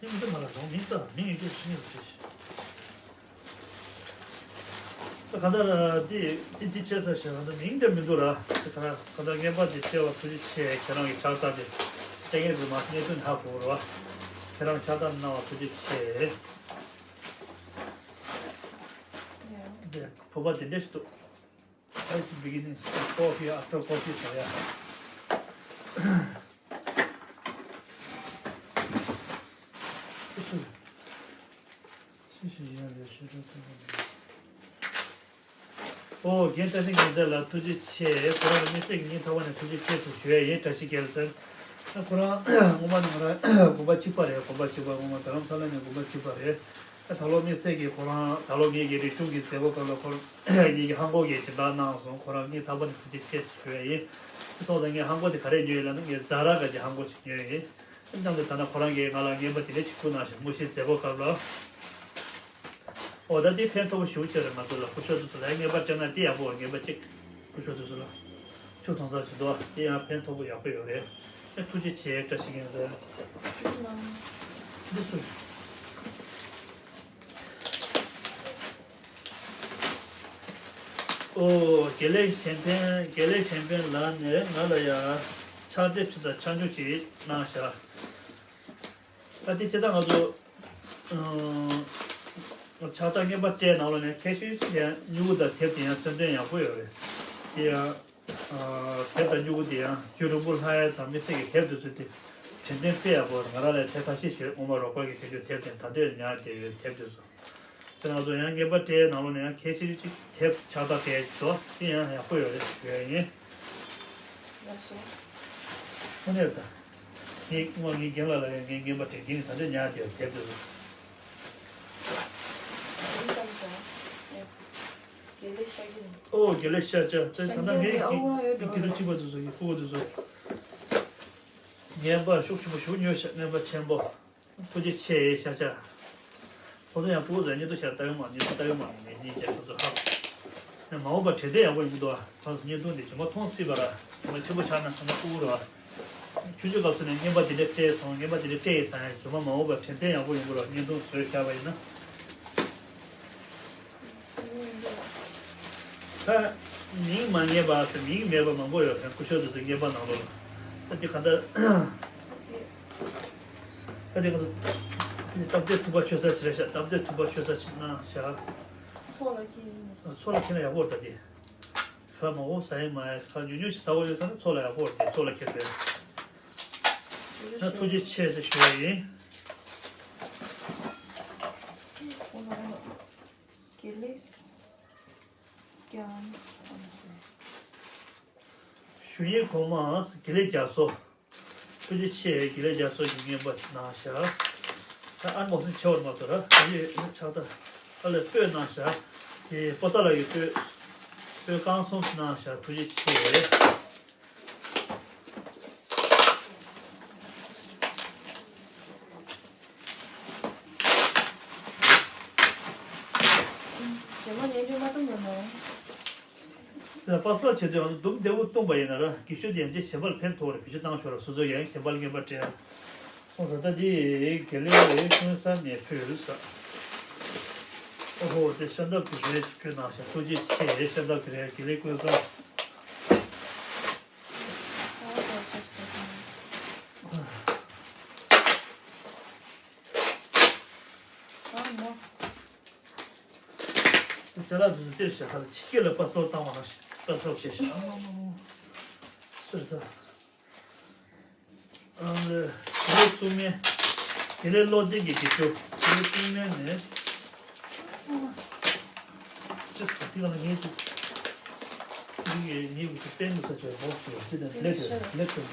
ཁྱེད་མི་འདུག་མ་ལ་རང་མིང་ལྟར་མིང་ཡོད་དུས་ཤི་ནས་རེད། ད་ག་ད་དེ་དེ་དེ་ཆེ་ས་ཞེས་ང་ཚོ་མིང་དེ་མི་འདུག་ར། དེ་ག་ད་ག་ད་ངན་པ་དེ་ཆེ་བ་ཐུགས་རྗེ་ཆེ། ཁྱེད་རང་གི་ཕྱག་རྟགས་དེ་ལྟས་ངན་དུ་མ་གནས་དོན་ཧ་གོ་ར། ཁྱེད་རང་ཕྱག་རྟགས་གནང་བ་ཐུགས་རྗེ་ཆེ། དེ་བོད་པ་དེ་འདྲ་ཞིག་འདུག First beginnings of coffee after coffee ཟེར་ཡ། ཨོ་རྒན་བཀྲ་ཤིས་རྒྱལ་མཚན་ལགས་ཐུགས་རྗེ་ཆེ། ཁོ་རང་ལ་དམིགས་བསལ་གྱི་སྙིང་ཐག་པ་ནས་ཐུགས་རྗེ་ཆེ་ཞེས་ཞུ་ཡ་ཡིན། བཀྲ་ཤིས་རྒྱལ་མཚན། ཁོ་རང་སྔོན་མ་ནས་ང་རང་དགོན་པ་གཅིག་པ་རེད། དགོན་པ་གཅིག་པ་སྔོན་མ་རྡ་རམ་ས་ལ་ནས་དགོན་པ་གཅིག་པ་རེད། ད་ལོ་དམིགས་བསལ་གྱིས་ཁོ་རང་ད་ལོ་ངེད་ཀྱི་རིག་གཞུང་གི་མཛད་སྒོ་སྐབས་ལ་ཁོ་རང་ངེད་ཀྱི་ཧང་གོ་གི་སྦྱིན་བདག་གནང་སོང་། ཁོ་རང་སྙིང་ཐག་པ་ནས་ཐུགས་རྗེ་ཆེ་ཞུ་ཡ་ཡིན། སོང་ཙང་ངས་ཧང་གོ་དེ་ག་རེ་ཉོས་ཡོད་ལབ་ན་ངས་ཛ་ར་ག་གི་ཧང་གོ་ཞིག་ཉོས་ཡིན། མཉམ་དུ་ད་ལྟ་ཁོ་རང་གིས་ང་ལ་རྔན་པ་དེ་འདྲ་ཞིག་བསྐུར་གནང་ཞིང་དངོས་གཞིའི་མཛད་སྒོ་སྐབས་ལ། ཨོ་ད་དེ་ཕན་ཐོགས་པོ་ཞེ་པོ་ཅིག་རེད། ང་ཚོ་ལ་སྐུ་ཞབས་དེ་ཚོ་ལ་རྔན་པ་སྤྲད་ན་དེ་ཡག་པོ། རྔན་པ་གཅིག་སྐུ་ཞབས་དེ་ཚོ་ལ་ཆུ་འཐུང་ས་ཞིག་འདུག་དེ་ཡང་ཕན་ཐོགས་པོ་ཡག་པོ་ཡོད་རེད། ཨེ་ཐུགས་རྗེ་ཆེ། བཀྲ་ཤིས་རྒྱལ་མཚན། འདི་སུ། ཨོ་དགེ་ལེགས་གཞན་ཕན། དགེ་ལེགས་གཞན་ཕན་ལགས་ནས་ང་ལ་ཡང་ཕྱག་དེབ་ཅིག་དང་ཆ་འཇོག་ཅིག་གནང་ཤག་ད་དེ་ཇི་ལྟར་ང་ཚོ་ཕྱག་རྟགས་རྔན་པ་སྤྲད་ནང་ལོགས་ནས་ཁ་ཤས་ཤིག་ཡང་སྨྱུ་གུ་དང་དེབ་དེ་ཡང་མཚོན་དོན་ཡག་པོ་ཡོད་རེད། དེ་ཡང་དེབ་དང་སྨྱུ་གུ་དེ་ཡང་རྒྱུ་རིང་པོ་ལྷག་ཡ་དང་དམིགས་བསལ་གྱི་དེབ་དེ་ཚོ་དེ་དྲན་རྟེན་དཔེ་ཡག་པོ་རེད། ང་རང་ལ་དེ་ཁ་ཤས་ཤིག་སྔོན་མ་རོགས་པ་གིས་བྱེད་རྒྱུ་དེབ་དེ་ད་ལྟ་ཡང་ཉར་བསྡད་ཡོད། དེབ་དེ་ཚོ་དེ་ང་ཚོ་ཡང་རྔན་པ་སྤྲད་ནང་ལོགས་ནས་ཡང་ཁ་ཤས་ཤིག་དེབ་ཕྱག་རྟགས་སྤྲད་ཚོ་དེ་ཡང་ཡག་པོ་ཡོད་རེད་ཞུ་ཡ་ཡིན། ལགས་སོ། ཁོ་ནས་ད། ངས་སྔོན་ངའི་རྒན་ལགས་ལ་ཡང་ངའི་རྔན་པ་དེ་རྒན་གྱིས་ད་ལྟ་ཉར་བསྡད་པའི་དེབ་དེ་ཚོ། དགེ་ལེགས་ཤཱཀྱ། ཨོ་དགེ་ལེགས་ཤཱཀྱ། དེ་ད་ལྟ་ངའི་ཤཱཀྱ་དེ་ཨ་ཁུ་རང་ཡོད་འགྲོ། དགེ་ཕྲུག་གཅིག་པ་དེ་ཚོ་ཡི་ཕྲུ་གུ་དེ་ཚོ། རྔན་པ་ཤུགས་ཆེན་པོ་ཞིག་ཉོས་ཤག་རྔན་པ་ཆེན་པོ། ཐུགས་རྗེ་ཆེ་ཤག་ཤག་ཁོ་ཚོ་ཡང་ཕྲུ་གུ་ཚོ་བརྙན་ཐུང་ཤར་ལྟ་ཡོང་མ། བརྙན་ཐུང་ལྟ་ཡོང་མ་ངེད་གཉིས་ཀྱིས་ཁོ་ཚོ་ཧ། ཡང་མ་འོངས་པར་དྲན་རྟེན་ཡག་པོ་ཡོང་གི་འདུག་ཨ། ཁོ་ཚོ་བརྙན་ཐུང་འདི་ཇི་མ་མཐོང་སྲིད་པ་ར། ཇི་མ་ཆེན་པོ་ཆགས་ན་ཁོ་ཚོ་ཕྲུ་གུ་ར། ཆུང་ཆུང་སྐབས་སུ་ནས་རྔན་པ་འདི་འདྲ་སྤྲད་སོང་། རྔན་པ་འདི་འདྲ་སྤྲད་ཡིན་ཟེར་ཡང་ཇི་མ་མ་འོངས་པར་དྲན་རྟེན་ཡག་པོ་ཡོང་གི་ར། བརྙན་ཐུང་བཟོས་བཞག་པ་ཡིན་ན། ད་མིང་མ་ངེས་པ་ཟེར་མིང་མེད་པ་མང་པོ་ཡོད་ཀྱང་སྐུ་ཞབས་དེ་ཚོའི་རྔན་པ་ནང་ལོགས་ལ། ད་དེ་ག་འདྲ། ད་དེ་ག་འདྲ། སྟབས་བདེ་ཐུག་པ་ཆོད་ས་ཅིག་རེད་ཤག་སྟབས་བདེ་ཐུག་པ་ཆོད་ས་ཅིག་གནང་ཤག་མཚོ་ལ་ཁྱེར་ཡིན་མ་སོང་། མཚོ་ལ་ཁྱེར་ན་ཡག་པོ་རེད་ད་དེ། ཁ་མང་པོ་ཟ་ཡིན་མ་ཡིན་ཁ་ཉུང་ཉུང་ཞིག་ཟ་བ་ཡོད་ས་ན་མཚོ་ལ་ཡག་པོ་རེད་དེ་མཚོ་ལ་ཁྱེར་ཏེ། ད་ཐུགས་རྗེ་ཆེ་ཟེར་ཞུ་ཡ་ཡིན། དགེ་ལེགས་ཀྱང་། ཞུ་ཡིན་གོང་མ་དགེ་ལེགས་རྒྱ་མཚོ། ཐུགས་རྗེ་ཆེ་དགེ་ལེགས་རྒྱ་མཚོ་ཞིག་རྔན་པ་གནང་ཤག་ད་ཨ་མོ་སི་ཆེ་བར་མ་ཚོ་ར་ད་ཡི་ཕྱག་ད་ཨ་ལས་སྤོས་གནང་ཤག་དེ་པོ་ཏ་ལ་ཡི་སྤོས། སྤོས་རྐང་གསུམ་གནང་ཤག་ཐུགས་རྗེ་ཆེ། རྗེས་མ་ཉན་རྒྱུ་མ་གཏོང་ཉན་ནོ། ལ་པ་སོགས་བྱེད་དུས་ཡང་དུམ་བདེ་བོ་བཏུང་པ་ཡིན་ན་ར་གི་ཤོད་དེ་ཡང་ཅི་ཞེན་པ་ལ་ཕན་ཐོགས་རེ་བེད་སྤྱོད་བཏང་ཤོག་ར་སོ་སོ་ཡང་ཞེན་པ་ལ་རྔན་པ་སྤྲད། སོང་ཙང་ད་འདི་དགེ་ལེགས་ཀུན་བཟང་ནས་ཕུལ་ས། ཨོ་ཧོ་དེ་ཤ་འདབ་ཀྱི་རས་ཅིག་ཕུལ་གནང་ཤག་ཐུགས་རྗེ་ཆེ་ཤ་འདབ་ཀྱི་རས་དགེ་ལེགས་ཀུན་བཟང་། ཨ་མོ། ཅ་ལག་དུ་སྟེར་བྱ་ཁ་ལ་ཕྱི་སྐད་ལ་པ་སོར་བཏང་བ་ན་པ་སོར་བྱས་ཤག་ཨ་མ་མ་མ། སོར་ད། ཨ་ལེ། དེ་ལས་གཙུག་མའི། དེ་ལས་བློ་ལྡན་གྱི་དགེ་སྦྱོར། དེ་ལས་གཙུག་མའི་ནས། ཅི་ཟེར་དེ་ག་ལ་ངེས་ཅིག་འདི་གའི་ངེས་ཀྱི་དཔེ་མི་ས་ཆོས་འོག་ཆོས་དེ་དང་ལེགས་ཆོས་ལེགས་ཆོས།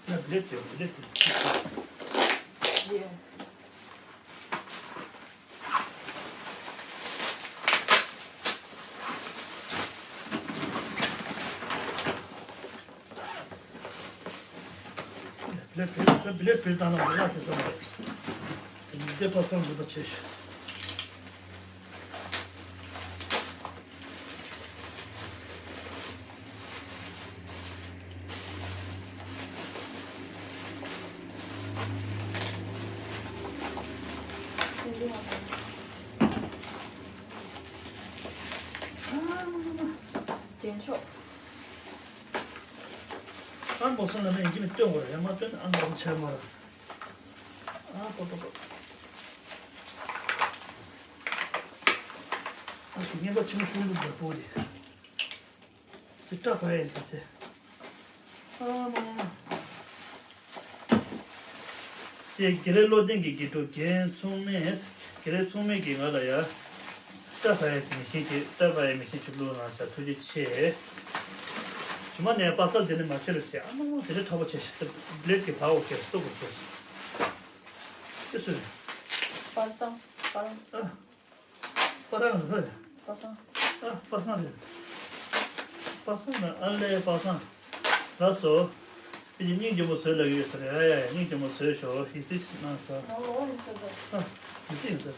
ཡ་བླེབས་ཀྱི་བླེབས་ཀྱི། བླེབས་བླེབས་བླེབས་བླེབས་བཏང་ན་མི་ལག་ཁྱེར་སོང་བ་རེད། དེ་ནི་བདེ་པ་སང་འགྲུབ་པ་བྱེད་ཤོག་ཨ་མོ་སོང་ལ་ནི་ཡིན་གྱི་མི་སྟོན་དགོས་རེད། མ་སྟོན་ན་ཨ་མོ་སོང་ཆགས་མ་རེད། ཨ་པོ་པོ་པོ། ཨ་ཞིག་ངན་པ་ཆེན་པོ་ཤུགས་འདུག་འདྲ་པོ་དེ། དེ་སྐྲ་བབས་ཡིན་ས་དེ། ཨ་མ། དེ་དགེ་ལེགས་བློ་ལྡན་གྱི་དགེ་ཕྲུག་རྒན་མཚུངས་མེད། དགེ་ལེགས་མཚུངས་མེད་ཀྱིས་ང་ལ་ཡ། སྐྲ་བབས་ཡ་མི་ཤེས་ཀྱི་སྐྲ་བབས་ཡ་མི་ཤེས་ཆུབ་ལུགས་ནང་བཞག་ཐུགས་རྗེ་ཆེ། ཇི་མ་ནས་པ་སལ་དེ་ནི་མ་ཤེས་རུ་ཞེས་ཨ་མ་མ་དེ་ནི་ཁྲ་པོ་ཆེ་ཞིག་ཏུ་བླེབས་ཀྱི་བག་འོ་ཆེ་སྟུག་པོ་ཆེ་ཞིག་ཅི་སུ་རེད། པར་སང་པར། ཨ། པ་རང་ཧོས། པ་སང་། ཨ་པ་སང་རེད། པ་སང་ན་ཨ་ལེ་པ་སང་། ལགས་སོ། པི་ཅི་སྙིང་རྗེ་མོ་བཟོས་ལབ་ཡོད་ས་རེད། ཨ་ཡ་ཡ་སྙིང་རྗེ་མོ་བཟོས་ཤོག་ཡིད་ཆེས་གནང་ཤོག་ཨ་ཡིད་ཆེས་ཡིན་ས།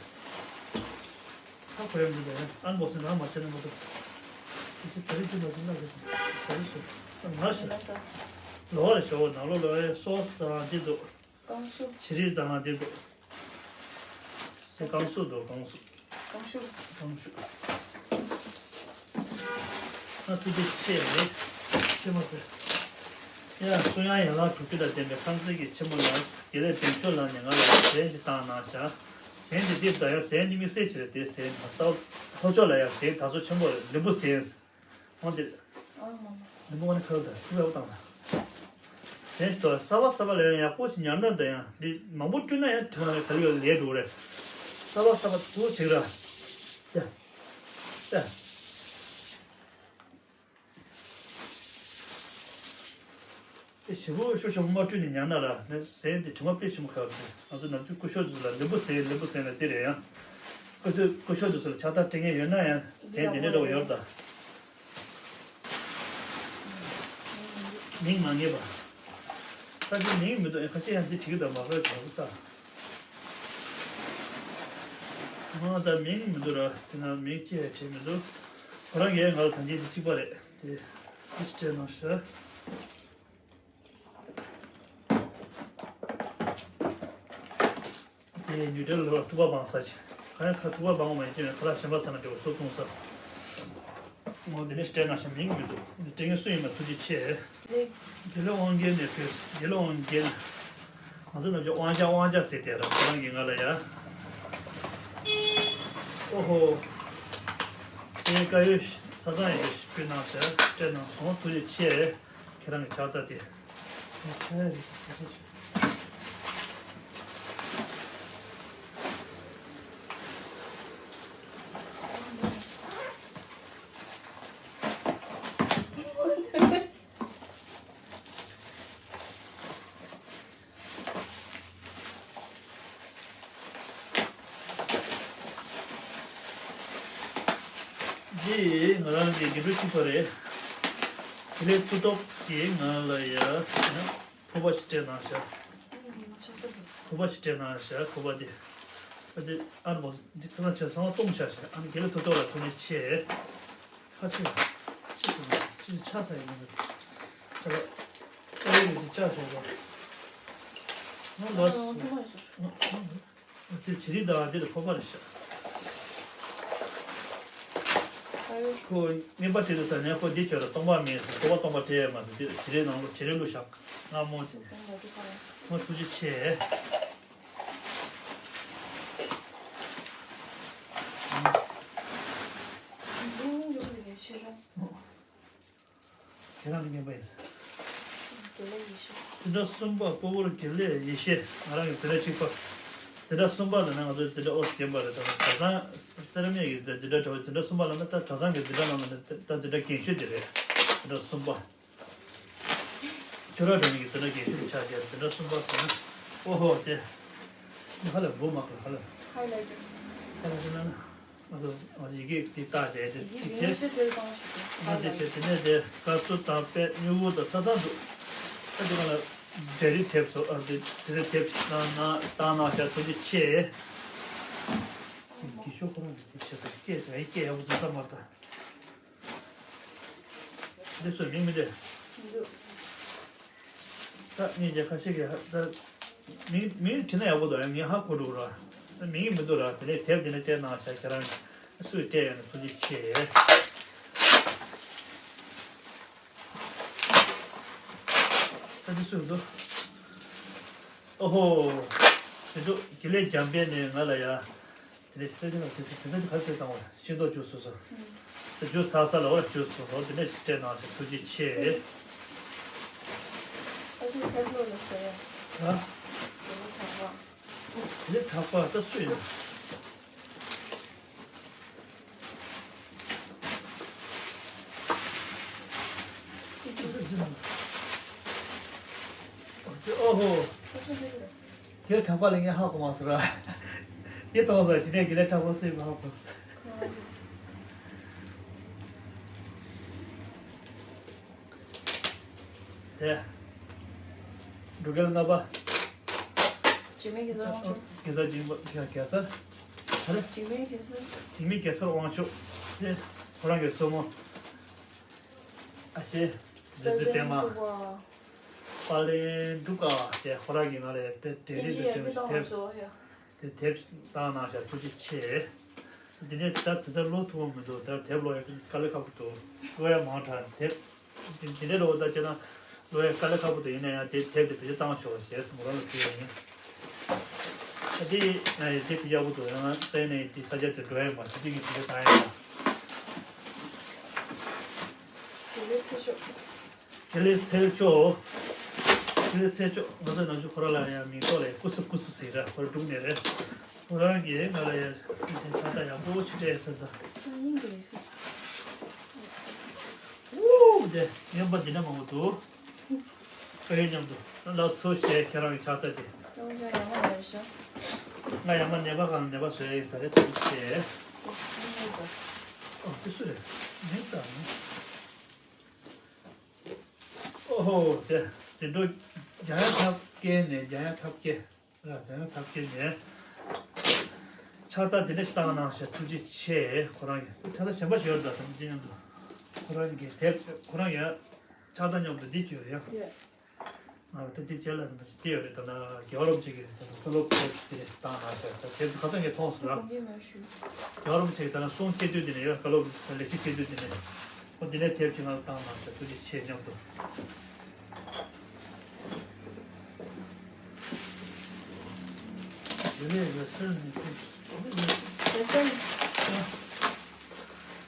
ཧ་གོ་ཡ་མི་འདུག་ཨ་འགོག་སེ་རང་མ་བྱས་ན་མ་གཏོགས། ཡིད་ཆེས་ད་རེས་ཅི་མ་བྱས་ན་ལགས་སོ། ད་རེས་ཤོག་ང་ཤོག་ལོ་རེ་ཤོག་ནང་ལོ་ལོ་རེ་སོ་ས་དང་འདི་འདུག་རྐང་ཤུབས། བྱི་རིལ་དང་དེ་འདུག་དེ་རྐང་ཤུབས་འདུག་རྐང་ཤུབས། རྐང་ཤུབས། རྐང་ཤུབས། ང་ཐུགས་རྗེ་ཆེ་རེད། ཆེ་མ་ཟེར། ཡ་གསུང་དབྱངས་ཡན་ལག་དྲུག་ཅུ་དང་ལྡན་པའི་ཁང་བརྩེགས་ཀྱི་ཆེན་མོ་ལ་དགེ་ལེགས་བདེ་མཆོག་ལགས་ནས་ང་ལ་ཟན་ཞིག་བཏང་གནང་བཞག་ཟན་དེ་འདི་ད་ཡ་ཟན་འདི་དམིགས་བསལ་ཅིག་རེད། དེ་ཟན་ད་ས་ལྷོ་ཕྱོགས་ལ་ཡ་ཟན་ད་ཚོ་ཆེན་པོ་རེད། ལིམ་བུ་ཟན། འོན་ཏེ། ཨ་མ་མ། ནི་མོ་ནི་ཁ་ལ་ཁུ་བའི་བཏང་ན། ཟན་ཞིག་ཏོ་ས་བ་ས་བ་ལ་ཡང་ཡག་པོ་ཞིག་ཉར་ན་འདྲ་ཡང་འདི་མང་པོ་བསྐྲུན་ན་ཡང་དྲི་མ་ལ་ག་ལེར་ལས་འགྲོ་རེད། ས་བ་ས་བ་ཚུར་བྱེད་ར། ཡ། ཡ། དེ་ཞེ་པོ་ཤོ་ཤོ་མ་བསྐྲུན་ནས་ཉར་ན་ར་ནི་ཟན་དེ་དྲི་མ་དཔེ་ཞིམ་ཁ་བ་དེ་ང་ཚོ་ནམ་རྒྱུན་སྐུ་ཞབས་ཚོ་ལ་ལེམ་བུ་ཟན་ལེམ་བུ་ཟན་ལ་དེ་རེད་ཡང་། སྐུ་ཞབས་སྐུ་ཞབས་ཚོ་ལ་ཕྱག་རྟགས་སྤྲད་མཁན་ཡོད་ན་ཡང་ཟན་དེ་འདྲ་འདྲ་བོ་ཡོད་ད། མིང་མ་ངེས་པ། ད་ཅི་མིང་མི་འདུག་ཨེ་ཁ་ཅི་ཡང་འདི་བྲིས་ཀྱི་ད་མ་དགོས་བྱ་དགོས་ད། ང་ད་མིང་མི་འདུག་ར་དེ་ན་མིང་ཅི་ཡང་བྲིས་མི་འདུག་ཁོ་རང་གིས་ང་ལ་ད་ཅི་འདི་གཅིག་པ་རེད་དེ་འདི་སྤྲད་གནང་ཤག་དེ་ཉུ་ཏྲལ་ལ་ཐུག་པ་བང་ས་ཆེ། ག་ཡང་ཁ་ཐུག་པ་བང་བ་མ་ཡིན་ཅེ་ཁ་ལག་གཞན་པ་ཟ་ན་འགྲོ་སོ་གཏོང་ས། འོ་དེ་ནས་སྤྲད་ན་ཞེ་མིང་མི་འདུག་འདི་སྤྲད་མཁན་སུ་ཡིན་མ་ཐུགས་རྗེ་ཆེ། དགེ་ལེགས་དབང་རྒྱལ་ནས་ཕེབས། དགེ་ལེགས་དབང་རྒྱལ། ང་ཚོ་ནམ་རྒྱུན་དབང་ཆ་དབང་ཆ་ཟེར་དེ་ར། ཁོ་རང་གིས་ང་ལ་ཡ། ཨོ་ཧོ། དེ་དཀར་ཡོལ་ས་ཐང་ཡིན་པ་ཞིག་ཕུལ་གནང་ཟེར་སྤྲད་གནང་སོང་། ཐུགས་རྗེ་ཆེ། ཁྱེད་རང་གི་ཕྱག་རྟགས་དེ། འདི་ང་རང་གི་དགེ་ཕྲུག་གཅིག་པ་རེད། དེ་ལས་ཐུགས་སྟོབས་ཀྱིས་ང་ལ་ཡ་ཕོར་པ་ཞིག་སྤྲད་གནང་ཤག་ཕོར་པ་ཞིག་སྤྲད་གནང་ཤག་ཕོར་པ་དེ། ཨ་དེ་ཨ་ནི་འདི་ཚོ་ན་བྱས་ཚང་མ་བཏུང་བཞག་ཤག་ཨ་ནི་དགེ་ལེགས་ཐུགས་སྟོབས་ལ་ཐུགས་རྗེ་ཆེ། ཁ་ཆེ། ཁ་ཆེ། ཆག་ས་ཡིན་ན། ཆག་ས་ཡིན་ན། ཨ་ཡོད་ཀྱི་ཆག་ས་ཡིན་ན། ང་ལ་སོང་། དེ་བྱི་རིལ་དང་འདི་ལ་ཕོར་པ་རེད་ཤག་ཁོ་རྔན་པ་སྤྲད་དུས་ད་ནས་ཁོ་འདི་བྱོས་ར། སྟོང་པ་མིན་ཟེར། ཕོར་པ་སྟོང་པ་སྤྲད་ཡས་མ་ཟེར། འདི་ལ་བྱི་རིལ་ནང་ལོགས་བྱི་རིལ་བླུགས་བཞག་ང་རྨོ་བྱས་ནས། ཁོ་ཐུགས་རྗེ་ཆེ། ཁྱེད་རང་ལ་རྔན་པ་ཡིན། དགེ་ལེགས་ཡེ་ཤེས། འཛིན་གྲྭ་གསུམ་པ་སྤོ་བོར་དགེ་ལེགས་ཡེ་ཤེས། ང་རང་གི་འཛིན་གྲྭ་གཅིག་པ། འཛིན་གྲྭ་གསུམ་པ་ལབ་ན་ང་ཚོའི་འཛིན་གྲྭ་ཨོ་ཟེར་པ་རེད། ད་གྲྭ་ཚང་སེ་ར་སྨད་ཀྱི་འཛིན་གྲྭ་འདྲ་བོ། འཛིན་གྲྭ་གསུམ་པ་ལབ་ན་ད་གྲྭ་ཚང་གི་འཛིན་གྲྭ་ནང་ལ་ད་འཛིན་གྲྭ་རྒན་ཤོས་དེ་རེད། འཛིན་གྲྭ་གསུམ་པ། ཁྱོད་རང་རང་ཉིད་ཀྱི་འཛིན་གྲྭ་རྒན་ཤོས་ཆགས་བསྡད། འཛིན་གྲྭ་གསུམ་པ་ཟེར་ན། ཨོ་ཧོ་དེ། ཧ་ལས་འབུ་མ་དགོས་ཧ་ལས། ཧ་ལས་ཟེར་ན་ན། ང་ཚོ་ང་ཚོ་ཡི་གེ་འདི་བཏགས་བྱས་དེ་ཡི་གེ་དེ་ཡོད་ཚད་དེར་གཏོང་ཞིག་དང་། ང་དེ་བྱས་དེ་ནས་དེ་དཀར་གཙོ་དང་པད་སྨྱུ་གུ་དང་ཚ་ཚང་འདུག་ཨ་དེ་ག་ལ་འབྲས་རིགས་ཐེབས་སོ། ཨ་དེ་དེ་ནས་ཐེབས་ཤིག་བཏང་ན་བཏང་གནང་ཤག་ཐུགས་རྗེ་ཆེ། དགེ་ཤོག་ཁོ་རང་གི་དེ་བྱས་ས་སྐད་ཟ་ཡི་སྐད་ཡག་པོ་འཛུགས་ས་མ་རེད་ད། འདི་ཚོ་མིང་མི་འདྲ། མི་འདུག་ད་ངས་ཀྱང་ཁ་ཤས་ཀྱིས་ཧ་ད་མིང་མིང་བྲིས་ན་ཡག་པོ་འདུག་ཡང་ངས་ཧ་གོ་འགྲོ་གི་ར། ད་མིང་མི་འདུག་ར། དེ་ནས་དེབ་དེ་ནས་སྤྲད་གནང་ཤག་ཁྱེད་རང་སུས་སྤྲད་ཡོད་ན་ཐུགས་རྗེ་ཆེ། ད་འདི་སུ་འདུག་ཨོ་ཧོ། དེ་འདུག་དགེ་ལེགས་འཇམ་དཔལ་ནས་ང་ལ་ཡ། དེ་ནས་ཚེ་ཚེ་ལ་དེ་ཚེ་དེ་ཚེ་ག་ཚོད་བཏང་བ་ཤིང་ཏོག་ཅུ་སོ་སོ། དེ་ཇུས་ཚ་ས་ལ་བ་ཇུས་སོ་སོ་དེ་ནས་སྤྲད་གནང་ཞིག་ཐུགས་རྗེ་ཆེ། ཨ་ཅེ་ཁ་ལོ་ལ་ཟེར་ཡ། ཧ། དེ་ནས་གྲགས་པ། དེ་ནས་གྲགས་པ་ད་སུ་ཡིན། ཨོ་ཧོ། དེ་གྲགས་པ་ལ་ངས་ཧ་གོ་མ་སོང་ར། དེ་གཏོང་ས་ཞི་གནས་དགེ་ལེགས་གྲགས་པ་སུ་ཡིན་པ་ཧ་གོ་སོང་། དེ། འབྲུག་རྒྱལ་ལྔ་པ། འཇིགས་མེད་གེ་སར་དབང་ཕྱུག་གེ་སར་འཇིགས་མེད་གེ་སར། ཨ་རེ། འཇིགས་མེད་གེ་སར། འཇིགས་མེད་གེ་སར་དབང་ཕྱུག་དེ་ཁོ་རང་གི་སྲས་མོ། ཨ་ཅེ། རྫི་རྫི་པད་མ། དཔལ་ལྡན་འབྲུག་པ། དཔལ་ལྡན་འབྲུག་པ་དེ་ཁོ་རང་གི་ང་ལ་དེ་འབྲས་རིགས་དེ་འདྲ་ཞིག་ཐེབས། དེ་དེབ་བཏང་གནང་ཤག་ཐུགས་རྗེ་ཆེ། འདི་ནས་ད་དེ་ཚོ་ཀློག་ཐུབ་པ་མི་འདུག་ད་དེབ་ཀློག་ཡག་གི་དཀའ་ལས་ཁག་པོ་འདུག་ཀློག་ཡག་མང་དྲགས་དེབ། འདི་འདི་འདྲའི་ཀློག་ད་བྱས་ན་ཀློག་ཡག་དཀའ་ལས་ཁག་པོ་འདུག་ཡིན་ན་ཡང་དེ་དེབ་དེ་བེད་སྤྱོད་བཏང་ཆོག་ཞེས་མོ་རང་ལ་ཞུ་ཡ་ཡིན། ད་དེ་ང་ཡི་དེབ་དེ་ཡག་པོ་འདུག་ཡང་ན་ད་ཡིན་ན་ཡིན་དེ་ས་ཆ་དེ་འགྲོ་ཡ་མ་ཞུ་དེ་གི་བེད་སྤྱོད་བཏང་ཡ་ཡིན། དེ་ལས་ཚེ་ཆོག་དེ་ལས་ཚེ་ཆོག་དེ་ལས་ཚེ་ཆོག་ང་ཚོ་ནམ་རྒྱུན་ཁོ་ར་ལ་ཡང་མིང་ཐོག་ལ་ཀུ་སུ་ཀུ་སུ་ཟེར་ར། ཁོ་ར་འབྲུག་ནས་རེད། ཁོ་རང་གིས་ང་ལ་ཡང་ཕྱག་རྟགས་ཡག་པོ་ཅིག་སྤྲད་ཟེར་ད། ཨུ་དེ་རྔན་པ་འདི་འདྲ་མང་པོ་འདུག་ཨེ་མཉམ་དུ་ལགས་སོ་ཞེས་ཁྱེད་རང་གི་ཕྱག་རྟགས་དེ། ང་ཡང་མ་ནད་པ་གང་ནད་པ་བཟོ་ཡ་ཡིན་ས་རེད་ཐུགས་རྗེ་ཆེ། ཨོ་དེ་སུ་རེད། མིང་ལྟར་ནི། ཨོ་ཧོ་དེ་འཛིན་གྲོགས་འཇམ་དབྱངས་ཐབས་མཁས་ནས། འཇམ་དབྱངས་ཐབས་མཁས། ལ་དེ་ནས་ཐབས་མཁས་ནས་ཕྱག་རྟགས་འདི་འདྲ་ཞིག་བཏང་གནང་ཤག་ཐུགས་རྗེ་ཆེ། ཁོ་རང་གིས་ཕྱག་རྟགས་གཞན་པ་ཞིག་ཡོད་རེད་ད། དེ་མཉམ་དུ་ཁོ་རང་གིས་དེབ་ཁོ་རང་ཡང་ཕྱག་རྟགས་མཉམ་དུ་འདི་བཅོས་ཡོད། ཡོད། ང་ད་འདི་རྗེས་ལ་འདི་ཡོད་རེད། ད་ན་རྒྱལ་བ་རིན་པོ་ཆེ་གིས་ད་ན་བཀའ་སློབ་དེབ་འདི་འདྲ་ཞིག་བཏང་གནང་ཤག་ད་དེབ་ཁ་སང་ངས་མཐོང་སོང་ར། དགོངས་འགལ་མ་ཞུ། རྒྱལ་བ་རིན་པོ་ཆེ་གིས་ད་ན་གསུང་སྐྱེ་དུས་འདི་ནས་ཡོད། བཀའ་སློབ་ལེགས་བཤད་སྐྱེ་དུས་འདི་ནས་ཁོ་འདི་ནས་དེབ་ཅིག་ང་ལ་བཏང་གནང་ཤག་ཐུགས་རྗེ་ཆེ་མཉམ་དུ། དགེ་ལེགས་འོད་གསལ་ནི་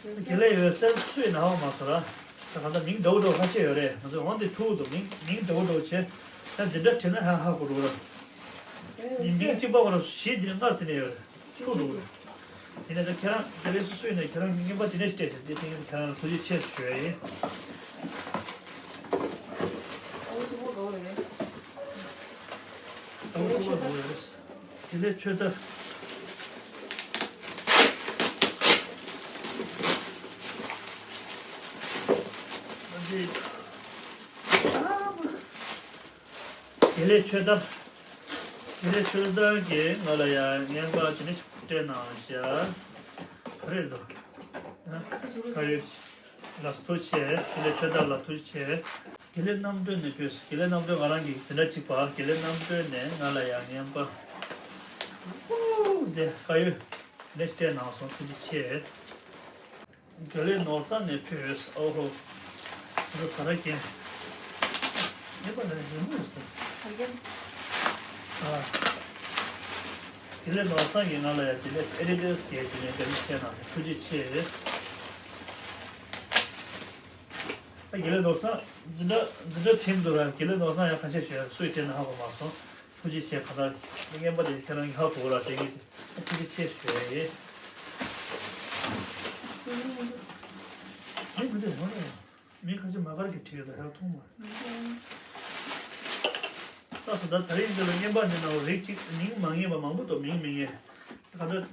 དེ། དགེ་ལེགས་འོད་གསལ་སུས་ན་ཧོ་མ་སོ་ར། ད་ག་ད་མིང་འདྲ་བོ་འདྲ་བོ་ཁ་ཤས་ཡོད་རེད། ང་ཚོས་འོན་ཏེ་ཐུག་འདུག་མིང་མིང་འདྲ་བོ་འདྲ་བོ་བྱས། ད་འདི་འདྲ་བྲིས་ན་ཧ་ཧ་གོ་འགྲོ་ར། མིང་གཅིག་པ་བར་གཞི་འདི་ནས་སྔར་དེ་ནས་ཡོད་རེད། ཐུག་འགྲོ་གི་རེད། དེ་ནས་ད་ཁྱེད་རང་དགེ་ལེགས་སུ་སུས་ན་ཁྱེད་རང་གི་རྔན་པ་དེ་ནས་སྤྲད་དེ་དེ་ཁྱེད་རང་ལ་ཐུགས་རྗེ་ཆེ་ཞུ་ཡ་ཡིན། ཨ་བོ་ཐུག་པ་གོ་རེད། ཨ་བོ་ཐུག་པ་གོ་རེད། དེ་ལས་ཆོས་དར། དེ་ལས་ཆོས་དར། དེ་ལས་ཆོས་དར་གྱིས་ང་ལ་ཡང་རྔན་པ་དེ་ནས་སྤྲད་གནང་ཤག་ག་རེ་རེད་འདུག་ཨ། ག་ཡོད། ལགས་སོ་ཐུགས་རྗེ་ཆེ། དེ་ལས་ཆོས་དར་ལ་ཐུགས་རྗེ་ཆེ། དགེ་ལེགས་རྣམ་གྲོལ་ནས་ཕུལ། དགེ་ལེགས་རྣམ་གྲོལ་ང་རང་གི་དེ་འདྲ་གཅིག་པ་དགེ་ལེགས་རྣམ་གྲོལ་ནས་ང་ལ་ཡང་རྔན་པ། ཨུ། དེ་ག་ཡོད། དེ་ནས་སྤྲད་གནང་སོང་། ཐུགས་རྗེ་ཆེ། དགེ་ལེགས་ནོར་བཟང་ནས་ཕུལ། ཨོ་ཧོ། འདི་ག་རེ་རྒྱན། ངེས་པ་ལ་རེ་རྒྱན་མོ་ཡོད་སོང་། ག་རྒྱན། ཨ། དགེ་ལེགས་ནོར་བཟང་གིས་ང་ལ་ཡང་དེ་ནས་ཨེ་ཌི་ཌི་ཨེ་སི་གྱེས་དེ་ནས་དགའ་ཉེ་བྱས་གནང་། ཐུགས་རྗེ་ཆེ། ཨ། དགེ་ལེགས་ནོར་བཟང་འཛིན་གྲྭ་འཛིན་གྲྭ་ཁྲིམས་འདུག་ར། དགེ་ལེགས་ནོར་བཟང་ཡང་ཁ་ཤས་ཤོད་སུས་སྤྲད་ན་ཧ་གོ་མ་སོང་། ཐུགས་རྗེ་ཆེ། གང་ལྟར་རྔན་པ་དེ་ཁྱེད་རང་གིས་ཧ་གོ་ར་དྲན་གྱི་འདུག་ཐུགས་རྗེ་ཆེ་ཞུ་ཡ་ཡིན། མི་མི་འདུག་ཡོང་ནས་མི་ཁ་ཆེ་མ་གར་གྱི་བྲིས་ཡོད་ད་ཧ་མཐོང་མ། ལྟ་སོང་། ད་ད་རིང་འདི་ལ་རྔན་པ་འདི་ནང་རིགས་གཅིག་མིང་མ་ངེས་པ་མང་པོ་འདུག་མིང་མི་ངེས། གང་ལྟར་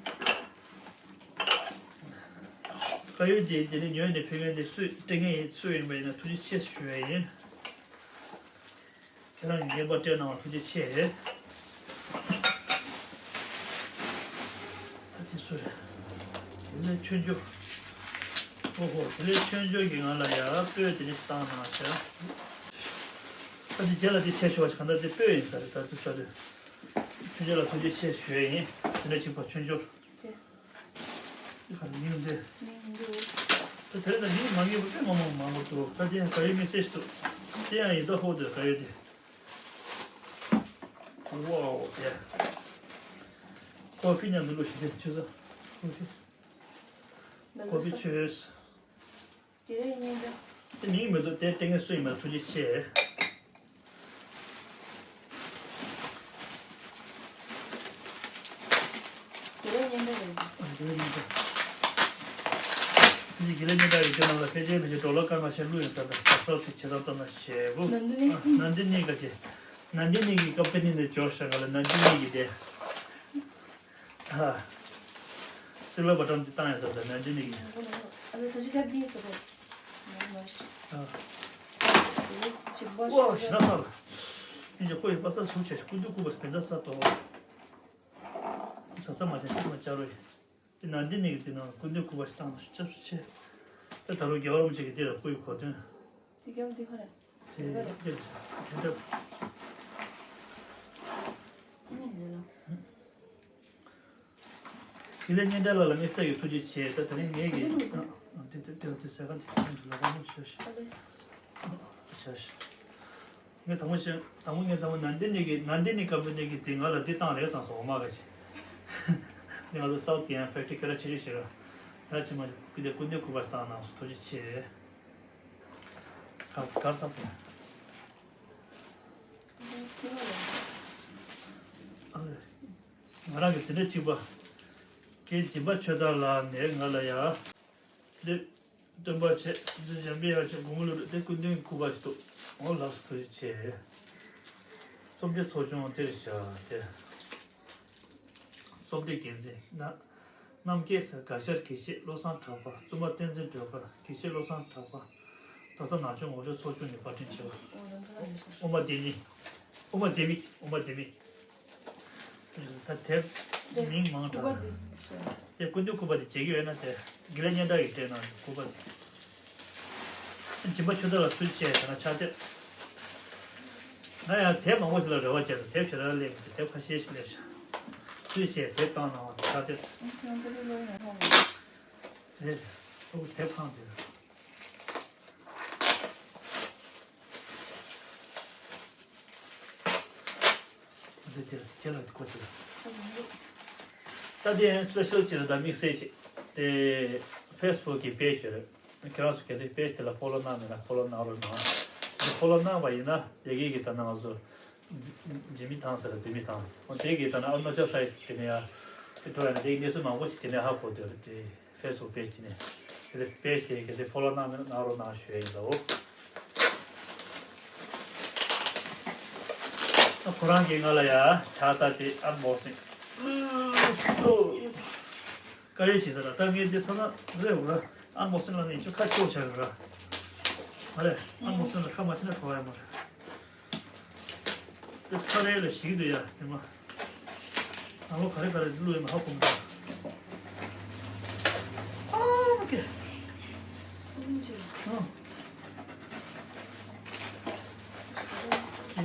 དཀར་ཡོལ་དེ་དེ་ནས་ཉོས་ནས་ཕུལ་མཁན་དེ་སུས་སྤྲད་མཁན་ཡིན་སུ་ཡིན་པ་ཡིན་ན་ཐུགས་རྗེ་ཆེ་ཞུ་ཡ་ཡིན། ཁྱེད་རང་གིས་རྔན་པ་སྤྲད་གནང་བར་ཐུགས་རྗེ་ཆེ། ད་དེ་སུ་རེད། དེ་ལས་ཆོས་འབྱོར། ཨོ་ཧོ། དེ་ལས་ཆོས་འབྱོར་གྱིས་ང་ལ་ཡར་སྤོས་དེ་ནས་བཏང་གནང་ཤག་ད་དེ་རྗེས་ལ་དེ་ཆེ་ཤོས་གང་ལྟར་དེ་སྤོས་ཡིན་ས་རེད། ད་དེ་ཆོས་འབྱོར། ཆོས་འབྱོར་ལ་ཐུགས་རྗེ་ཆེ་ཞུ་ཡ་ཡིན། དེ་འདྲ་གཅིག་པ་ཆོས་འབྱོར། དེ། དེ་ག་རེ་མིང་འདི། མིང་འདི། ད་དེ་རིང་ད་མིང་མ་ངེས་པ་དཔེ་མང་མང་མང་པོ་འདུག་ད་དེ་ག་ཡོད་མི་སེ་ཞིག་འདུག་དེ་ཡང་ཡིན་ད་ཧོ་དེ་ག་ཡོད་དེ། ཝའོ་དེ། ཀོ་ཕི་མཉམ་དུ་བླུགས་ཤིག་དེ་ཆུ་ཚོད། ཀོ་ཕི། ཀོ་ཕི་ཆུ། དེ་རིང་ཉིན་དུ། དེ་མིང་མི་འདུག་དེ་ལྟས་ངན་སུ་ཡིན་མ་ཐུགས་རྗེ་ཆེ། དེ་རིང་ཉིན་དུ་རེད། ཨ། དེ་རིང་ཉིན་དུ། དེ་ནི་དགེ་ལེགས་ཉིན་དུ་རེད། དེ་ནང་ལ་ཕལ་ཆེར་མི་ཆེ་ཌོ་ལར་སྐར་མ་ཞིག་བླུགས་ཡོད་ས་དང་ད་སོགས་ཀྱི་བྱེད་སྟངས་ལྟར་ན་ཞེ་པོ། ནན་ཏན་ནི། ཨ། ནན་ཏན་ནི་ག་ཅེ། ནན་ཏན་ནི་གི་ཀམ་པ་ནི་ནས་འབྱོར་ཤག་ག་ལ་ནན་ཏན་ནི་གི་དེ། ཨ། སིལ་བར་བ་ཊམ་དེ་བཏང་ཡ་ས་ད་ནན་ཏན་ནི་གི། ཨ་ལེ་ད་ཅི་ཁྱབ་དེ་ས་ད། ཨ། ཨོ་ཞེ་ན་ས་ལ། ཨིན་ཇི་ཁོ་ཡི་པ་ས་སུ་ཆེ་ཀུན་ཏུ་ཀུ་པ་བེ་ད་ས་དོ། ས་ས་མ་ཆེ་ཤུགས་མ་ཆ་རོ་ཡི། དེ་ནང་འདི་ནས་ཀྱི་དེ་ནང་ཀུན་འདུས་སྐུ་པར་ཞིག་བཏང་ན་སྐྱབས་སུ་མཆི། དེ་ད་རུང་རྒྱལ་བ་རིན་པོ་ཆེ་གི་འདི་ལ་སྐུ་ཡི་གོ་དོན། དེ་རྒྱལ་བ་འདི་ཧ་རེ། དེ་རྒྱལ་བ་དེ་འདྲ། ཨ་ནི་ལས་ལ། དེ་ལས་སྙན་གྲགས་ལགས་ལ་དམིགས་བསལ་གྱི་ཐུགས་རྗེ་ཆེ། ད་དེ་རིང་ངས་ཀྱི། ཨ་ཨ་དེ་དེ་དེ་དེ་ཟེར་ག་དེ་ལ་ག་མོ་ཤོ་ཤོ། ཨ་ལེ། ཤ་ཤ། ངས་དང་པོ་ཞིག་དང་པོ་ངས་དང་པོ་ནན་ཏན་ནི་གི་ནན་ཏན་ནི་ཀམ་པ་ནི་གི་དེ་ང་ལ་འདི་བཏང་རེད་བསམ་སོང་འོ་མ་ག་ཞིག་འདི་ང་ཚོ་སའུ་ཐི་ཨེན་ཕེག་ཊི་རི་སྐད་གྲགས་ཆེ་ཤོས་ཤིག་ར། ད་ཕྱི་མ་ཀུ་དེ་ཀུན་འདུས་སྐུ་པར་བཏང་གནང་སོང་། ཐུགས་རྗེ་ཆེ། ག་གར་ཚ་སོང་། ཨ་ལེ། ང་རང་གི་དེ་འདྲ་གཅིག་པ། ཁྱེད་སྦྱིན་པ་ཆོས་དར་ལགས་ནས་ང་ལ་ཡ། འདི། སྟོན་པ་ཆེ། འདི་འཇམ་པའི་དབྱངས་ཆེ་དགོངས་མོ་ལུ་རུ་དེ་ཀུན་ལྡན་སྐུ་པར་ཞིག་འདུག་འོ་ལགས་སོ་ཐུགས་རྗེ་ཆེ། རྩོམ་སྒྲིག་ཚོགས་ཆུང་དེར་བཞག་སྟེ། རྩོམ་སྒྲིག་འགན་འཛིན་ན། རྣམ་རྒྱལ་སྲས་དགའ་ཤར་དགེ་བཤེས་བློ་བཟང་གྲགས་པ། བཙུན་མ་བསྟན་འཛིན་སྒྲོལ་དཀར། དགེ་བཤེས་བློ་བཟང་གྲགས་པ། རྡ་ས་ནག་ཆུ་ངོ་སྤྲོད་ཚོགས་ཆུང་ནས་པར་སྐྲུན་བྱས་པ། དབུ་མ་བདེན་གཉིས། དབུ་མ་བདེན་མིག་དབུ་མ་བདེན་མིག་ད་དེབ་མིང་མང་དྲགས། དེ་ཀུན་འདུས་སྐུ་པར་དེ་མཇལ་གྱི་ཡོད་ན་དེ་དགེ་ལེགས་སྙན་གྲགས་ཀྱིས་སྤྲད་གནང་སྐུ་པར་དེ། སྦྱིན་པ་ཆོས་དར་ལ་ཐུགས་རྗེ་ཆེ་ཟེར་ན་ཕྱག་དེབ། ང་ཡང་དེབ་མང་པོ་ཞིག་ལ་རེ་བ་བྱས་ཏེ་དེབ་ཞེ་དྲག་སླེབས་མི་འདུག་དེབ་ཁ་ཤས་ཤིག་སླེབས་ཤག་ཐུགས་རྗེ་ཆེ། དེབ་བཏང་གནང་བ་དང་ཕྱག་དེབ། རེད། ཨོ་དེབ་ཁང་དེ། འདི་དེ་ཁྱེད་ལ་གོ་ཆོད། ད་དེ་ཡང་སི་པེ་ཤལ་ཅིག་རེད། ད་དམིགས་བསལ་ཅིག་དེ་ཕེ་སི་བུག་གི་པེ་ཇི་རེད། ཁྱེད་རང་ཚོ་གལ་སྲིད་པེ་ཇི་དེ་ལ་ཕོ་ལོ་གནང་མེད་ན་ཕོ་ལོ་གནང་རོགས་གནང་། དེ་ཕོ་ལོ་གནང་བ་ཡིན་ན་ཡ་གི་གི་ད་ནང་ཚོ་འཛི་མི་ཐང་ཟེར་ར། འཛི་མི་ཐང་། འོ་དེ་གི་ད་ན་ཨ་རུ་ན་ཅལ་སའི་ཌི་དེ་ནས་ཡ་དེ་འགྲོ་ཡ་ན་དེ་གི་གནས་ཚུལ་མང་པོ་ཞིག་དེ་ནས་ཧ་གོ་འདོད་རེད། དེ་ཕེ་སི་བུག་པེ་ཇི་ནས། དེ་ལས་པེ་ཇི་དེ་གལ་སྲིད་ཕོ་ལོ་གནང་མེད་ན་གནང་རོགས་གནང་ཞུ་ཡ་ཡིན་ད། འོ། ཁོ་རང་གིས་ང་ལ་ཡ་ཕྱག་རྟགས་དེ་ཨན་བོག་སིང་། དཀར་ཡོལ་བྱེད་ས་ར། ད་ངས་འདི་ཚང་མ་རེད་འོ་ར། ཨན་བོག་སིང་ལ་ནི་ཁྱོད་ཁ་ཁྱོག་ཆགས་ཡོད་ར། མ་རེད། ཨན་བོག་སིང་ལ་ཁ་མ་ཕྱེ་ན་གོ་བ་ཡོད་མ་རེད། དེ་ཚ་རེ་ལ་ཞིག་འདུག་ཡ་དེ་མ། ནང་ལོགས་ག་རེ་ག་རེ་བླུགས་ཡོད་མ་ཧ་གོ་མི་འདུག་ཨ་མ་ཀེ། ཨ།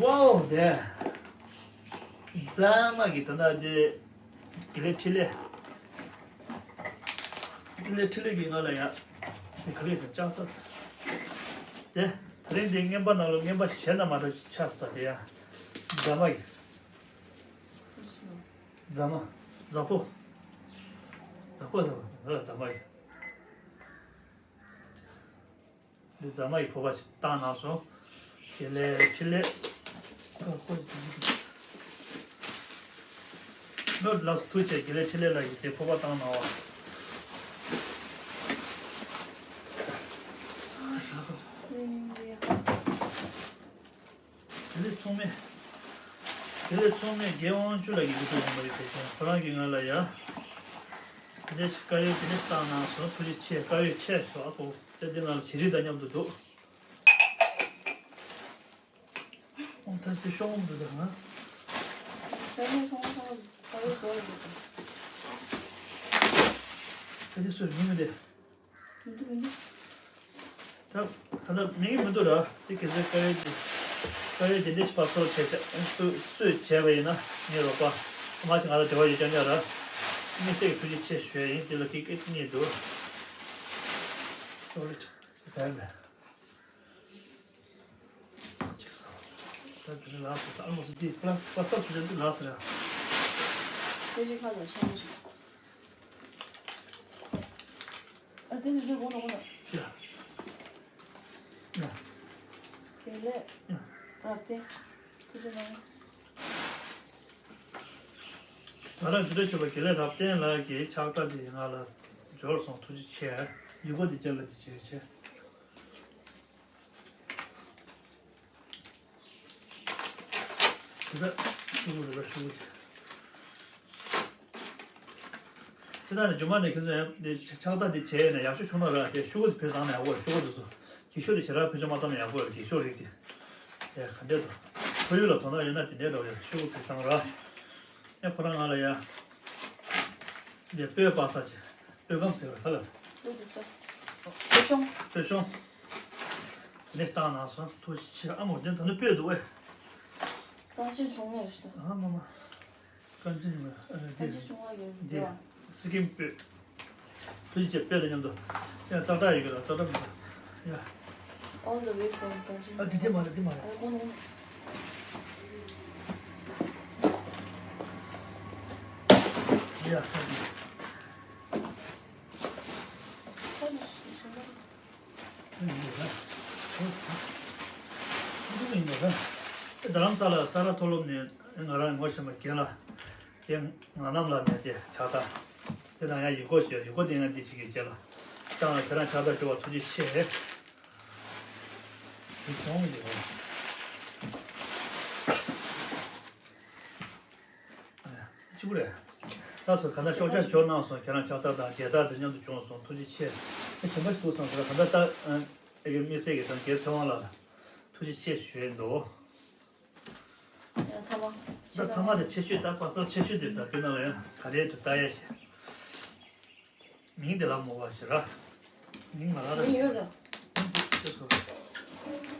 ཝའོ་དེ། རྫ་མ་གི་ད་ལྟ་དེ། དགེ་ལེགས་འཕྲིན་ལས། དགེ་ལེགས་འཕྲིན་ལས་ཀྱིས་ང་ལ་ཡ། དེ་ག་རེ་ཟེར། ལྕགས་སྲེག་དེ། ད་རིང་དེ་རྔན་པ་ནང་ལོགས་རྔན་པ་གཞན་དང་མ་འདྲ་ཆགས་སོང་། དེ་ཡ། རྫ་མ་གི། རྫ་མ། རྫ་ཕོ། རྫ་ཕོ་ཟེར་བ་ང་ལ་རྫ་མ་གི། འདི་རྫ་མ་ཡི་ཕོར་པ་ཞིག་བཏང་གནང་སོང་། དེ་ལས་འཕྲིན་ལས། ཁོ་ཁོ་ལོ་ལགས་སོ། ཐུགས་རྗེ་ཆེ། དགེ་ལེགས་འཕྲིན་ལས་ལགས་ཀྱིས་དེ་ཕོར་པ་བཏང་གནང་བ། དེ་ལས་ཚོགས་མི། དེ་ལས་ཚོགས་མི་རྒན་དབང་ཕྱུག་ལགས་ཀྱིས་འདི་ཚོ་ཡིན་པ་རེད། དེ་བཞིན་ཁོ་རང་གིས་ང་ལ་ཡ། དེ་ནས་དཀར་ཡོལ་དེ་ནས་བཏང་གནང་སོང་། ཐུགས་རྗེ་ཆེ། དཀར་ཡོལ་ཆེ་ཤོག་ཨ་ཁོ། དེ་འདི་ནང་ལ་བྱི་རིལ་དང་མཉམ་དུ་འདུག་ཨོ་ད་དེ་ཤོག་ངོམ་འདུག་ད་ང་། ས་གནས་སོང་སོང་དཀར་ཡོལ་བཟོ་ཡོད་འདུག་ད་དེ་སུ་མིང་མི་འདི། མི་འདུག་མི་འདུག་ད་ད་ལྟ་མིང་མི་འདུག་ར། དེ་གལ་སྲིད་དཀར་ཡོལ་དེ། དཀར་ཡོལ་དེ་འདྲ་ཞིག་པར་སོར་བྱས་བྱས་སུས་བྱས་པ་ཡིན་ན་ངའི་རོགས་པ་ཨ་མ་ཞིག་ང་ལ་འབྲེལ་བ་ཡོད་ཀྱང་འདྲ་ར། དམིགས་བསལ་གྱི་ཐུགས་རྗེ་ཆེ་ཞུ་ཡ་ཡིན། དེ་ལ་ཀིག་ཀིག་གཉིས་འདུག་ཅོག་ལེ་ཊི་ཟ་ཡ་མེད། ཅིག་ཟ། ད་དེ་ནས་ལགས་སོ། ད་ཨ་མ་སུ་དེ་པ་པ་སོར་བྱས་དེ་ལགས་སོ་ར། དེ་རིགས་ཁ་ལ་ཆང་ཞིག་ཨ་དེ་ནི་དེ་གོ་ན་གོ་ན། ཡ། ཡ། དགེ་ལེགས། ཡ། རབ་བརྟན། ཐུགས་རྗེ་གནང་། ང་རང་འདི་འདྲ་བྱས་པ་དགེ་ལེགས་རབ་བརྟན་ལགས་ཀྱིས་ཕྱག་རྟགས་འདི་ང་ལ་འབྱོར་སོང་། ཐུགས་རྗེ་ཆེ། ཡི་གེ་འདི་ཅན་ལ་འདི་བྱས་བྱས། དེ་ལྟར་ཤུ་གུ་རེད་པ། ཤུ་གུ་དེ། དེ་དག་ནི་རྗེས་མ་ནས་ཁྱེད་ཚོ་ཡང་དེ་ཕྱག་རྟགས་དེ་བྱས་ནས་ཡག་ཤོས་བྱུང་ན་ར། དེ་ཤུ་གུ་དེ་བེད་བཏང་ན་ཡག་པོ་རེད། ཤུ་གུ་དེ་ཚོ་སྒྱེད་ཤུག་དེ་ཞེ་དྲག་བེད་སྤྱོད་མ་བཏང་ན་ཡག་པོ་རེད། སྒྱེད་ཤུག་རིགས་དེ། དེ་ག་འདྲས་དང་། ཁོར་ཡུག་ལ་དོ་སྣང་ཡོད་ན་དེ་འདྲས་འདྲ་བོ་ཡག་ཤུ་གུ་བེད་བཏང་ར། ཨེ་ཁོ་རང་ང་ལ་ཡ། འདི་སྤོས་སྤར་ས་ཅིག་སྤོས་སྒམ་ཟེར་བ་ཧ་ལ། སྤོས་ཤོང་། སྤོས་ཤོང་། དེ་ནས་བཏང་གནང་སོང་། ཐུགས་རྗེ་ཆེ། ཨ་མོ་འདི་ད་ནི་སྤོས་འདུག་ཨེ། གཏམ་ཆེན་བྱུང་ངེས་རེད། ཨ་མ་མ། གཏམ་ཆེན་མ། ཨ་གཏམ་ཆེན་བྱུང་བ་ཡོད་འདི་འདུག་ཨ། སི་ཀིམ་སྤོས། ཐུགས་རྗེ་ཆེ། སྤོས་དང་མཉམ་དུ། ཡ་ཙག་སྒྲ་ཡོད་གི་ར། ཙག་སྒྲ་མི་འདུག་ཡ། All the way from Kanchanjunga. ཨ་འདི་འདི་མ་རེད། འདི་མ་རེད། ཨ་གོ་ནོ། ཡ་ཧ་འདི། ཧ་འདི་ཞིག་ཞིག་མ་རེད། ཨ་འདི་ཡོད་ན། ཨ་འདི་ཡོད་ན། རྡ་རམ་ས་ལ་ས་རཱ་མཐོ་སློབ་ནས་ང་རང་ངོ་ཤེས་པ་རྒན་ལགས། དེ་ང་ནམ་ལ་མེད་དེ་ཕྱག་རྟགས། དེ་རང་ཡང་ཡིག་སྐོར་བྱས། ཡིག་སྐོར་དེ་ཡང་འདི་ཞིག་གི་རྗེས་ལ་བཏང་ལ། དེ་རང་ཕྱག་རྟགས་ཞུ་བ་ཐུགས་རྗེ་ཆེ། དེ་གྱོང་གི་འདུག་གཅིག་པུ་རེད། ལགས་སོ། ག་ན་ཤོག་ཆ་འབྱོར་གནང་སོང་། ཁྱེད་རང་ཕྱག་རྟགས་དང་རྒྱལ་དར་དེ་མཉམ་དུ་བྱུང་སོང་། ཐུགས་རྗེ་ཆེ། ཨེ་གཞན་པ་ཞིག་འདུག་བསམ་སོང་། ག་ན་ད་ཨེ་གི་དམིགས་བསལ་གྱི་དང་རྒྱལ་ཚེ་དབང་ལགས་ལ་ཐུགས་རྗེ་ཆེ་ཞུ་ཡས་འདུག་ད་ཐ་མ་དེ་ཆེ་ཤོས་ད་པ་སོར་ཆེ་ཤོས་དེ་ད་དེ་ནང་ལ་ཡང་ག་རེ་དུ་ལྟ་ཡ་ཞེ། མིང་དེ་ལ་མོ་བ་ཞེ་ར། མིང་མ་ལ་ར་མིང་ཡོད་ར། མིང་དེ་ཚོ།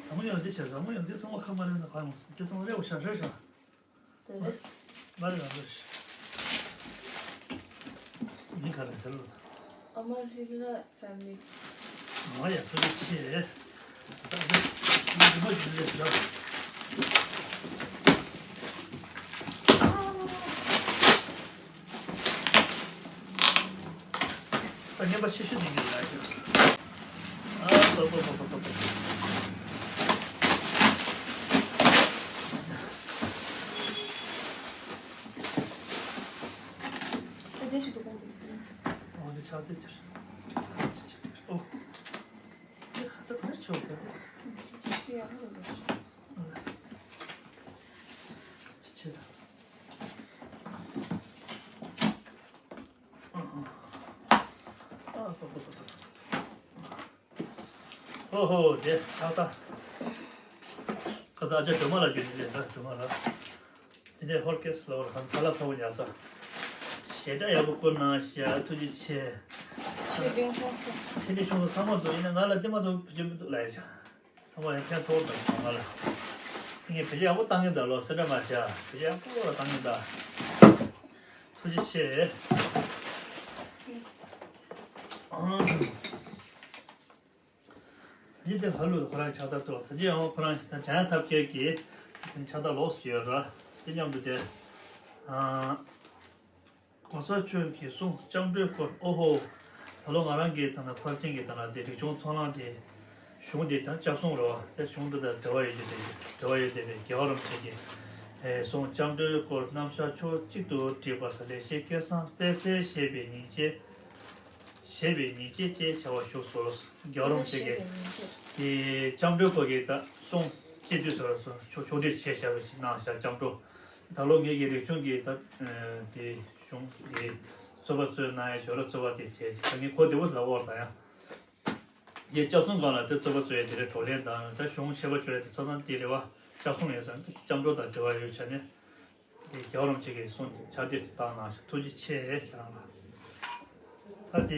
ར་མོ་ཡང་འདི་བྱས། ར་མོ་ཡང་འདི་ཚང་མ་ཁ་མ་རེད་ན་ག་ཡོང་། འདི་ཚང་མ་རེད་བ། ཤ་རེད་ཤ། དེ་རེད། མ་རེད་ར་རེད། མིང་ག་རེ་དེ་ལ། ཨ་མ་རི་ལ་ཕེ་མི་ལི། ང་ཡ་ཕེ་མི་ཆེ། ད་ཨ་མ་རི་ལ་ཕེ་མི་ལི། རྔན་པ་ཤི་ཤི་ནས་ཡིན་ལ་ཡོད། ཨ་ཏོ་ཏོ་ཏོ་ཏོ་ཏོ། ཨ་དེ་ཞིག་ཏུ་གོང་དུ། ཨོ་དེ་ཆགས་དེ་ཅར། ཨོ། དེ་ཁ་ཚ་ཁ་ཆོག་ད་དེ། ཅི་ཡང་མི་འདུག་ཅི་ཆེ་ད། ཨོ་ཧོ་དེ་ཨ་ད། ཁ་ཚ་ཨ་ཅག་སྒྲོལ་མ་ལགས་བརྒྱུད་ནས་ལས་ད་སྒྲོལ་མ་ལགས། དེ་ནས་ཧོར་སྐད་སློབ་ར་ཁང་ཁ་ལག་ཚ་བོ་ཉར་ས། ཞེ་དྲག་ཡག་པོ་བསྐུར་གནང་ཤག་ཐུགས་རྗེ་ཆེ། ཆེ་འབྲིང་ཆུང་སོ། ཆེ་འབྲིང་ཆུང་སོ་ཚང་མ་འདུག་ཡིན་ན་ང་ལ་དེ་མ་གཏོགས་བུ་ཆེན་མི་འདུག་ལབ་ཡ་ཆགས། ཚང་མ་ཡང་ཕན་ཐོགས་དང་ང་ལ། ངས་བེད་སྤྱོད་ཡག་པོ་བཏང་གི་འདུག་ལོ་སེ་འདྲ་མ་བྱ། བེད་སྤྱོད་ཡག་པོ་བཏང་གི་འདུག་ཐུགས་རྗེ་ཆེ། ཨང་། ད་ཅི་དེ་ཧ་ལུ་ཁོ་རང་ཕྱག་རྟགས་ཐོག་ད་ཅི་ཡང་ཁོ་རང་ཞིག་དང་བྱང་ཐབས་མཁས་ཀྱིས་དེ་ཕྱག་རྟགས་ལོགས་སུ་ཡོད་ར། དེ་མཉམ་དུ་དེ་ཨ་གོང་ས་མཆོག་གི་གསུང་སྐྱབས་འགྲོའི་སྐོར་ཨོ་ཧོ། ད་ལོ་ང་རང་གི་ད་ན་ཕར་ཕྱིན་གྱི་ད་ན་དེ་རིག་གཞུང་ཚོང་ལམ་དེ་གཞུང་དེ་དང་སྐྱབས་གསུང་རོ་དེ་གཞུང་དེ་དང་འབྲེལ་བ་ཡོད་ཀྱི་དེ་འབྲེལ་བ་ཡོད་དེ་བས་རྒྱལ་བ་རིན་པོ་ཆེ་གི་གསུང་སྐྱབས་འགྲོའི་སྐོར་རྣམ་གཞག་ཕྱོགས་གཅིག་ཏུ་བསྒྲིགས་པ་ས་ལེགས་བཤད་སྐལ་བཟང་དཔལ་གསལ་ཞེས་པའི་ཉིན་བྱེད། ཞེས་པའི་ཉིན་བྱེད་ཅེས་བྱ་བ་བཞུགས་སོ། རྒྱལ་བ་རིན་པོ་ཆེ་གིས་དེ་སྐྱབས་འགྲོའི་སྐོར་གྱི་ད་གསུང་བཅད་བསྡུས་སོ་སོ་ཕྱོགས་ཕྱོགས་སྒྲིག་བྱས་བཞག་པ་ཞིག་གནང་བཞག་སྐྱབས་འགྲོ། ད་ལོ་ངེད་ཀྱི་རིག་གཞུང་གི་ད་དེ་གཞུང་དེ་རྩོད་པ་རྩོད་གནང་ཡ་ཞོར་ལ་རྩོད་པ་དེ་བྱས་ད་ངས་གོ་བདེ་བོ་ལབ་འོར་ད་ཡང་། དེ་སྐྱབས་གསུང་སྒང་ལ་དེ་རྩོད་པ་རྩོད་ཡ་དེ་རེད་བགྲོ་གླེང་དང་ད་གཞུང་བཤད་པ་བཅོ་ཡ་དེ་ས་ཚང་དེ་རེད་བ། སྐྱབས་གསུང་ཡོད་ས་སྐྱབས་འགྲོ་དང་འབྲེལ་བ་ཡོད་ཆ་ནས། དེ་རྒྱལ་བ་རིན་པོ་ཆེ་གིས་གསུང་ཕྱག་དེབ་དེ་བཏང་གནང་ཞིང་ཐུགས་རྗེ་ཆེ་ཞེས་གནང་ལ། ད་དེ་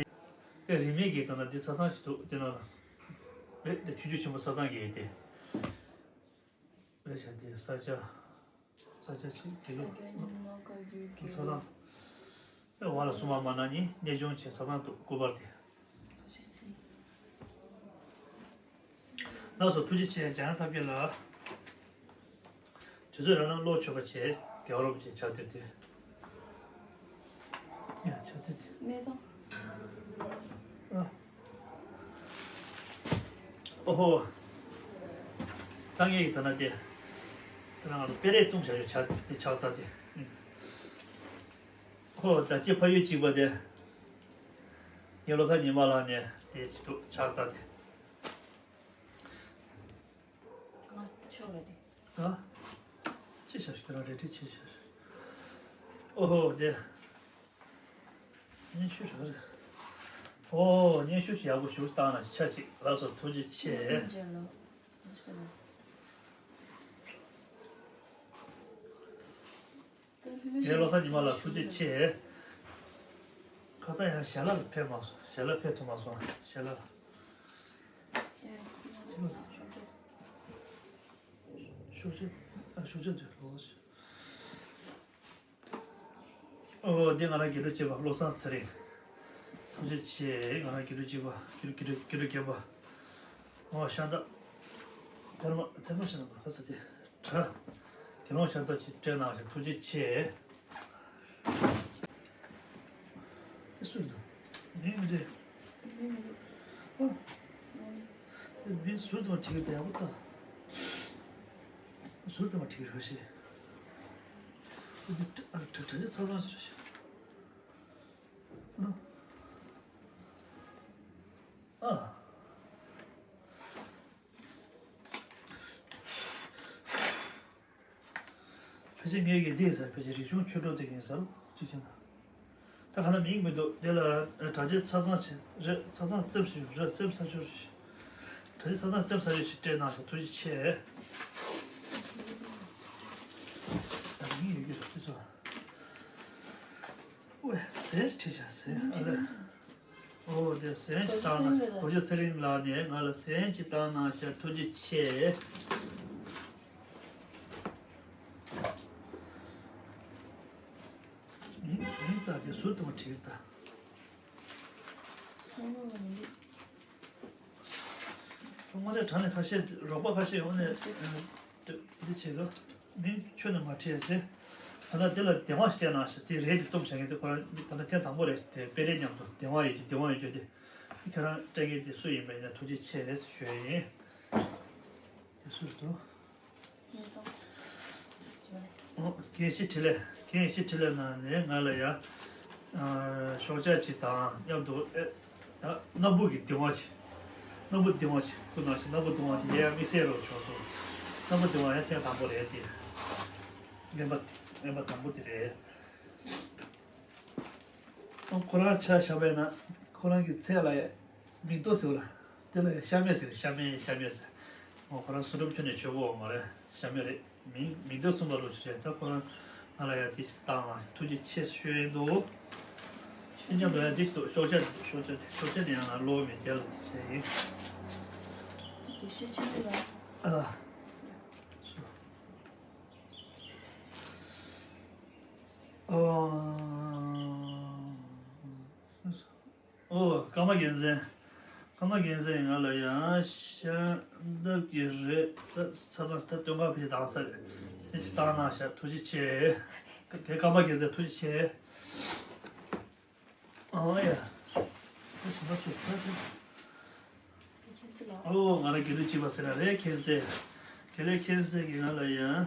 དེ་རིས་མེད་ཀྱི་དོན་ལ་འདི་ཆ་ཚང་ཞིག་འདུག་དེ་ནང་ལ་རེད་དེ་ཆོས་བརྒྱུད་ཆེན་པོ་ཆ་ཚང་གི་དེ་རེད་བྱ་དེ་ས་སྐྱ་ས་སྐྱ་ཆེ་དགེ་ལུགས་ཆ་ཚང་། དབང་ལ་སུ་མ་མ་ན་ནི་གནས་ཆུང་ཆེ་ས་ཚང་དུ་སྐུ་པར་ཏེ། ལགས་སོ་ཐུགས་རྗེ་ཆེ་འཇམ་དབྱངས་ཐབས་མཁས་ལགས། དུས་ཚོད་རག་ན་བློ་ཆོས་པ་བྱས་རྒྱལ་བ་རིན་པོ་ཆེ་ཕྱག་དེབ་དེ། ཡ་ཕྱག་དེབ་དེ། སྨད་འཚོང་། ཨ། ཨོ་ཧོ། ད་ངས་ཡིན་ད་ན་དེ། ད་ང་ལ་དཔེ་རེ་གཏོང་བྱ་ཡོད་ཕྱག་དེབ་ཕྱག་རྟགས་དེ། ཧོ་ད་ཅི་ཕ་ཡུལ་གཅིག་པ་དེ། ངའི་བློ་བཟང་ཉི་མ་ལགས་ནས་དེ་ཅི་ཐུབ་ཕྱག་རྟགས་དེ། ང་ཆོག་ལ་རེད། ཨ། ཅི་བྱ་ཞིག་རང་རེ་འདྲི་ཅི་བྱ་ཞིག་ཨོ་ཧོ་དེ། སྙན་ཞུ་རེད། ཨོ་སྙན་ཞུ་ཞིག་ཡག་པོ་ཞུ་བཏང་ན་ཆ་གཅིག་ལགས་སོ་ཐུགས་རྗེ་ཆེ། ངའི་བློ་བཟང་ཉི་མ་ལགས་ཐུགས་རྗེ་ཆེ། ཁ་ཚ་ཡང་ཞལ་ལག་ལ་ཕེབས་མ་སོང་ཞལ་ལག་ཕེབས་ཐུབ་མ་སོང་ཞལ་ལག་ཤུགས་ཆེ་ཨ་ཤུགས་ཆེ་འདུག་ལོ། ཨོ་འདི་ང་རང་དགེ་ལུགས་གཅིག་པ་བློ་བཟང་ཚེ་རིང་། ཐུགས་རྗེ་ཆེ་ང་རང་དགེ་ལུགས་གཅིག་པ་དགེ་ལུགས་དགེ་ལུགས་དགེ་ལུགས་རྒན་པ། ཨོ་ཤ་སྟག་ཐེར་མ་ཐེར་མ་ཤ་སྟག་ལ་ཁ་ཚ་དེ། དགེ་སློང་ཤ་སྟག་ཅིག་སྤྲད་གནང་ཞིང་ཐུགས་རྗེ་ཆེ། དེ་སུ་རེད་འདུག་མིང་མི་འདུག་མིང་མི་འདུག་ཨ། མིང་ཟུར་དུ་མ་བྲིས་ཀྱི་ཡག་པོ་ལྟ། ཟུར་དུ་མ་བྲིས་ཀྱི་རེད་ཤེས། དེ་དྲ་དྲ་དྲ་ཆ་ཚ་ཚང་ཞིག་རེད་ཤེས། ཨ། ཨ། ཕལ་ཆེར་ངས་ཀྱིས་འདི་ཟེར་ཕལ་ཆེར་རིག་གཞུང་ཆོས་གྲོགས་དེ་ཡིན་ཟེར་ཅི་བྱས་ན། ད་ག་ན་མིང་མི་འདུག་དེ་ལ་དྲ་རྒྱའི་ཆ་ཚང་ཞིག་རེད་ཆ་ཚང་རྩེབ་ཞིག་རེད་རྩེབ་ཚར་ཆོག་ཞིག་དྲ་རྒྱའི་ཆ་ཚང་རྩེབ་ཚར་ཆོག་ཞིག་སྤྲད་གནང་ཞིག་ཐུགས་རྗེ་ཆེ། ད་མིང་ཡོད་ཀྱི་རེད་དེ་ཚོ། ཝེ་ཟེར་ཁྲིད་བྱ་ཟེར་ཨ་ལེ། ཨོ་དེ་གཟན་ཞིག་བཏང་ན་རྡོ་རྗེ་ཚེ་རིང་ལགས་ནས་ང་ལ་གཟན་ཞིག་བཏང་གནང་ཤག་ཐུགས་རྗེ་ཆེ། ཨིན་ཨིན་ད་དེ་ཟུར་དུ་མ་བྲིས་ད། དངོས་གནས་དྲང་གནས་ཁ་ཤས་རོགས་པ་ཁ་ཤས་ཡོང་ནས་འདི་བྱེད་ལ་མིང་ཁྱོན་ནས་མ་བྲིས་ཡ་བྱེད། ད་ལྟ་དེ་ལ་གདན་བ་ཞིག་སྤྲད་གནང་ཞེས། དེ་རེད། དེ་རྩོམ་བྱ་མཁན་དེ་ཁོ་རང་ད་ལྟ་ཐེངས་དང་པོ་རེད། དེ་དཔེ་རེད་མཉམ་དུ་གདན་བ་ཡོད་ཀྱི། གདན་བ་ཡོད་ཀྱི་དེ། ཁྱེད་རང་སྤྲད་མཁན་དེ་སུ་ཡིན་པ་ཡིན་ན་ཐུགས་རྗེ་ཆེ་ཞེས་ཞུ་ཡ་ཡིན། དེ་སུ་རེད་འདུག་ཨོ། རྒན་ཤེས་འཕྲིན་ལས། རྒན་ཤེས་འཕྲིན་ལས་ནང་ནས་ང་ལ་ཡ། ཨ། ཤོག་ཆག་ཅིག་དང་མཉམ་དུ། ཨེ། ད་སྣ་བུག་གི་གདིང་བ་ཅིག་སྣ་བུག་གདིང་བ་ཅིག་བསྐུར་གནང་ཞིང་། སྣ་བུག་གདིང་བ་དེ་ཡ་དམིགས་བསལ་རོགས་བྱུང་སོང་། སྣ་བུག་གདིང་བ་ཡ་ཐེངས་དང་པོ་རེད་དེ། རྔན་པ། རྔན་པ་དང་པོ་དེ་རེད། ཁོ་རང་ཆ་བཞག་པས་ན་ཁོ་རང་གི་མཚན་ལ་ཡ་མིག་རྡོ་ཟེར་བ་ལ། དེ་ལ་ཡ་ཤ་མེད་ཟེར། ཤ་མེད། ཤ་མེད་ཟེར། ཁོ་རང་བསོད་སྒྲུབ་ཆུ་ནས་མཆོད་སྒོ་འོང་བ་རེད། ཤ་མེད་རེད། མིང་མིང་དོན་མཚུངས་པ་རུ་བྱས། ད་ཁོ་རང་ང་ལ་ཡ་དེ་ཞིག་བཏང་ལ་ཐུགས་རྗེ་ཆེ་ཞུ་ཡས་འདུག་ཤིན་ཅང་དུ་ཡ་དེ་ཞིག་འདུག་ཤོག་ཆ། ཤོག་ཆ། ཤོག་ཆ་དེ་ཡང་ང་ཀློག་མེད། རྒྱབ་ལ་དེ་བྱས་ཡིན། དགེ་བཤེས་ཆེན་པོ་ལགས། ཨ། སུ། ཨོ། སུ་སུ། ཨོ། ཀརྨ་རྒྱལ་མཚན། ཀརྨ་རྒྱལ་མཚན་ང་ལ་ཡང་ཤ་འདབ་ཀྱི་རེད། ད་ས་ཚང་ད་སྟོན་ཁ་ཕེབས་དང་ས་རེད། དེ་ཅི་བཏང་གནང་ཤག་ཐུགས་རྗེ་ཆེ། དེ་ཀརྨ་རྒྱལ་མཚན་ཐུགས་རྗེ་ཆེ། ཨོ་ཡ། ད་ཞིམ་པ་ཚོ་ད་དེ། ཨོ། ང་རང་དགེ་ལུགས་སྐྱིད་པ་ཟེར་ན་རེད། མཁྱེན་བརྩེ། དགེ་ལུགས་མཁྱེན་བརྩེ་གིས་ང་ལ་ཡང་།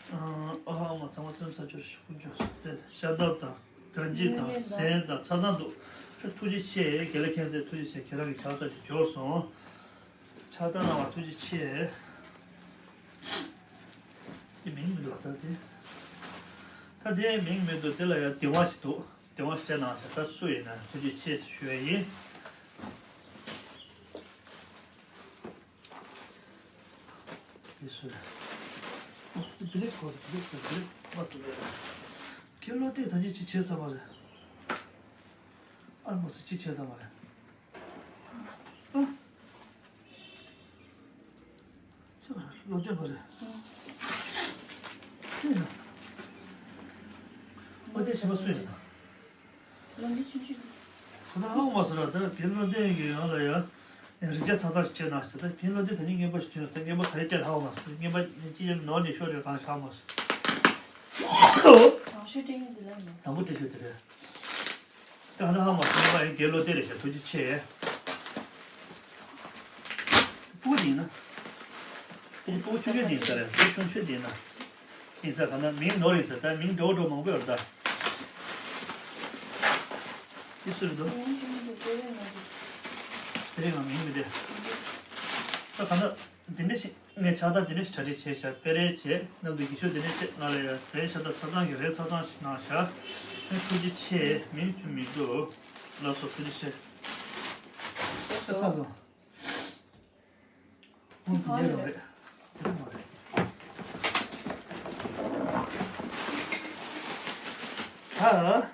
ཨ་ཧ་མ། ཚང་མ་བཙུན་ས་ཆུར་ཞུགས་འཇོག་ཟེར། ཤ་འདབ་དང་གན་ཇི་དང་ཟན་དང་ཚ་ཚང་འདུག་ཐུགས་རྗེ་ཆེ། དགེ་ལུགས་མཁྱེན་བརྩེ་ཐུགས་རྗེ་ཆེ། ཁྱེད་རང་གི་ཕྱག་རྟགས་ཅིག་འབྱོར་སོང་། ཕྱག་རྟགས་གནང་བ་ཐུགས་རྗེ་ཆེ། དེ་མིང་མི་འདུག་ད་དེ། ད་དེ་མིང་མི་འདུག་དེ་ལ་ཡང་གདིང་བ་ཞིག་འདུག་གདིང་བ་ཞིག་སྤྲད་གནང་ཟེར། ད་སུ་ཡིན་ན་ཐུགས་རྗེ་ཆེ་ཞུ་ཡ་ཡིན། དེ་སུ་རེད། ཨོ། དེ་བི་ལེག་གོ་རེད། བི་ལེག་གོ་བི་ལེག་མ་ཐུབ་རེད། ཁྱེད་བློ་གཏད་ད་ཅི་ཅི་བྱས་ཚར་བ་རེད། ཨ་མ་སུ་ཅི་བྱས་ཚར་བ་རེད། ཨ། ཁྱེད་བློ་གཏད་པ་རེད། ཁྱེད་ཡིན་ན། བློ་གཏད་ཞིབ་པ་སུ་ཡིན་ན། བློ་འདི་ཆུང་ཆུང་འདི། ཁོ་ན་ཧ་གོ་མ་སོང་ར། ད་བན་བློ་ལྡན་གྱི་ཡང་ལ་ཡ། རིག་བྱ་ཚ་ཚ་ཞིག་བྱས་ན་ཞེས། ད་བན་བློ་ལྡན་ད་ནི་རྔན་པ་ཞིག་བྱུང་། ད་རྔན་པ་ག་རེ་སྤྲད་ཧ་གོ་མ་སོང་། རྔན་པ་ཅི་ཡང་ནོར་ནས་ཤོར་རེད། གང་ཧ་གོ་མ་སོང་། དང་ཤོས་སྤྲད་མཁན་འདི་ལ་ཡིན། དང་པོ་སྤྲད་ཤོས་དེ་རེད། ད་ཧ་ན་ཧ་མ་སོང་། རྔན་པ་ཡང་རྒན་བློ་ལྡན་རེད་ཤག་ཐུགས་རྗེ་ཆེ། སྤུ་གུ་དེ་ཡིན་ན། དེ་སྤུ་གུ་ཆུང་ཆུང་དེ་ཡིན་ས་རེད། སྤུ་གུ་ཆུང་ཆུང་དེ་ཡིན་ན། ཡིན་ས། ག་ན་མིང་ནོར་ཡིན་ས། ད་མིང་འགྲོ་འགྲོ་མང་པོ་ཡོད་རེད་ད། དེ་སུ་རེད་འདུག་དེ་རིང་ང་མིང་མི་བདེ། ད་ག་ན་འདི་འདྲ་ཞིག་ངས་ཕྱག་རྟགས་འདི་འདྲ་ཞིག་གྲ་སྒྲིག་བྱས་ཤག་དཔེ་རེ་བྱས། གནམ་དུ་ཡིག་ཆོག་འདི་འདྲ་བྱས། ང་ལ་ཡ་ཟས་ཤ་སྟག་ཚ་ཚང་གི་རས་ཚ་ཚང་ཞིག་གནང་ཤག་ཨེ། ཐུགས་རྗེ་ཆེ། མིང་ཆུ་མི་འདུག་ལགས་སོ། ཐུགས་རྗེ་ཆེ། ཚ་ཚང་། ཁོང་དེ་འདྲ་ཡོང་རེད། དེ་འདྲ་མ་རེད། ད།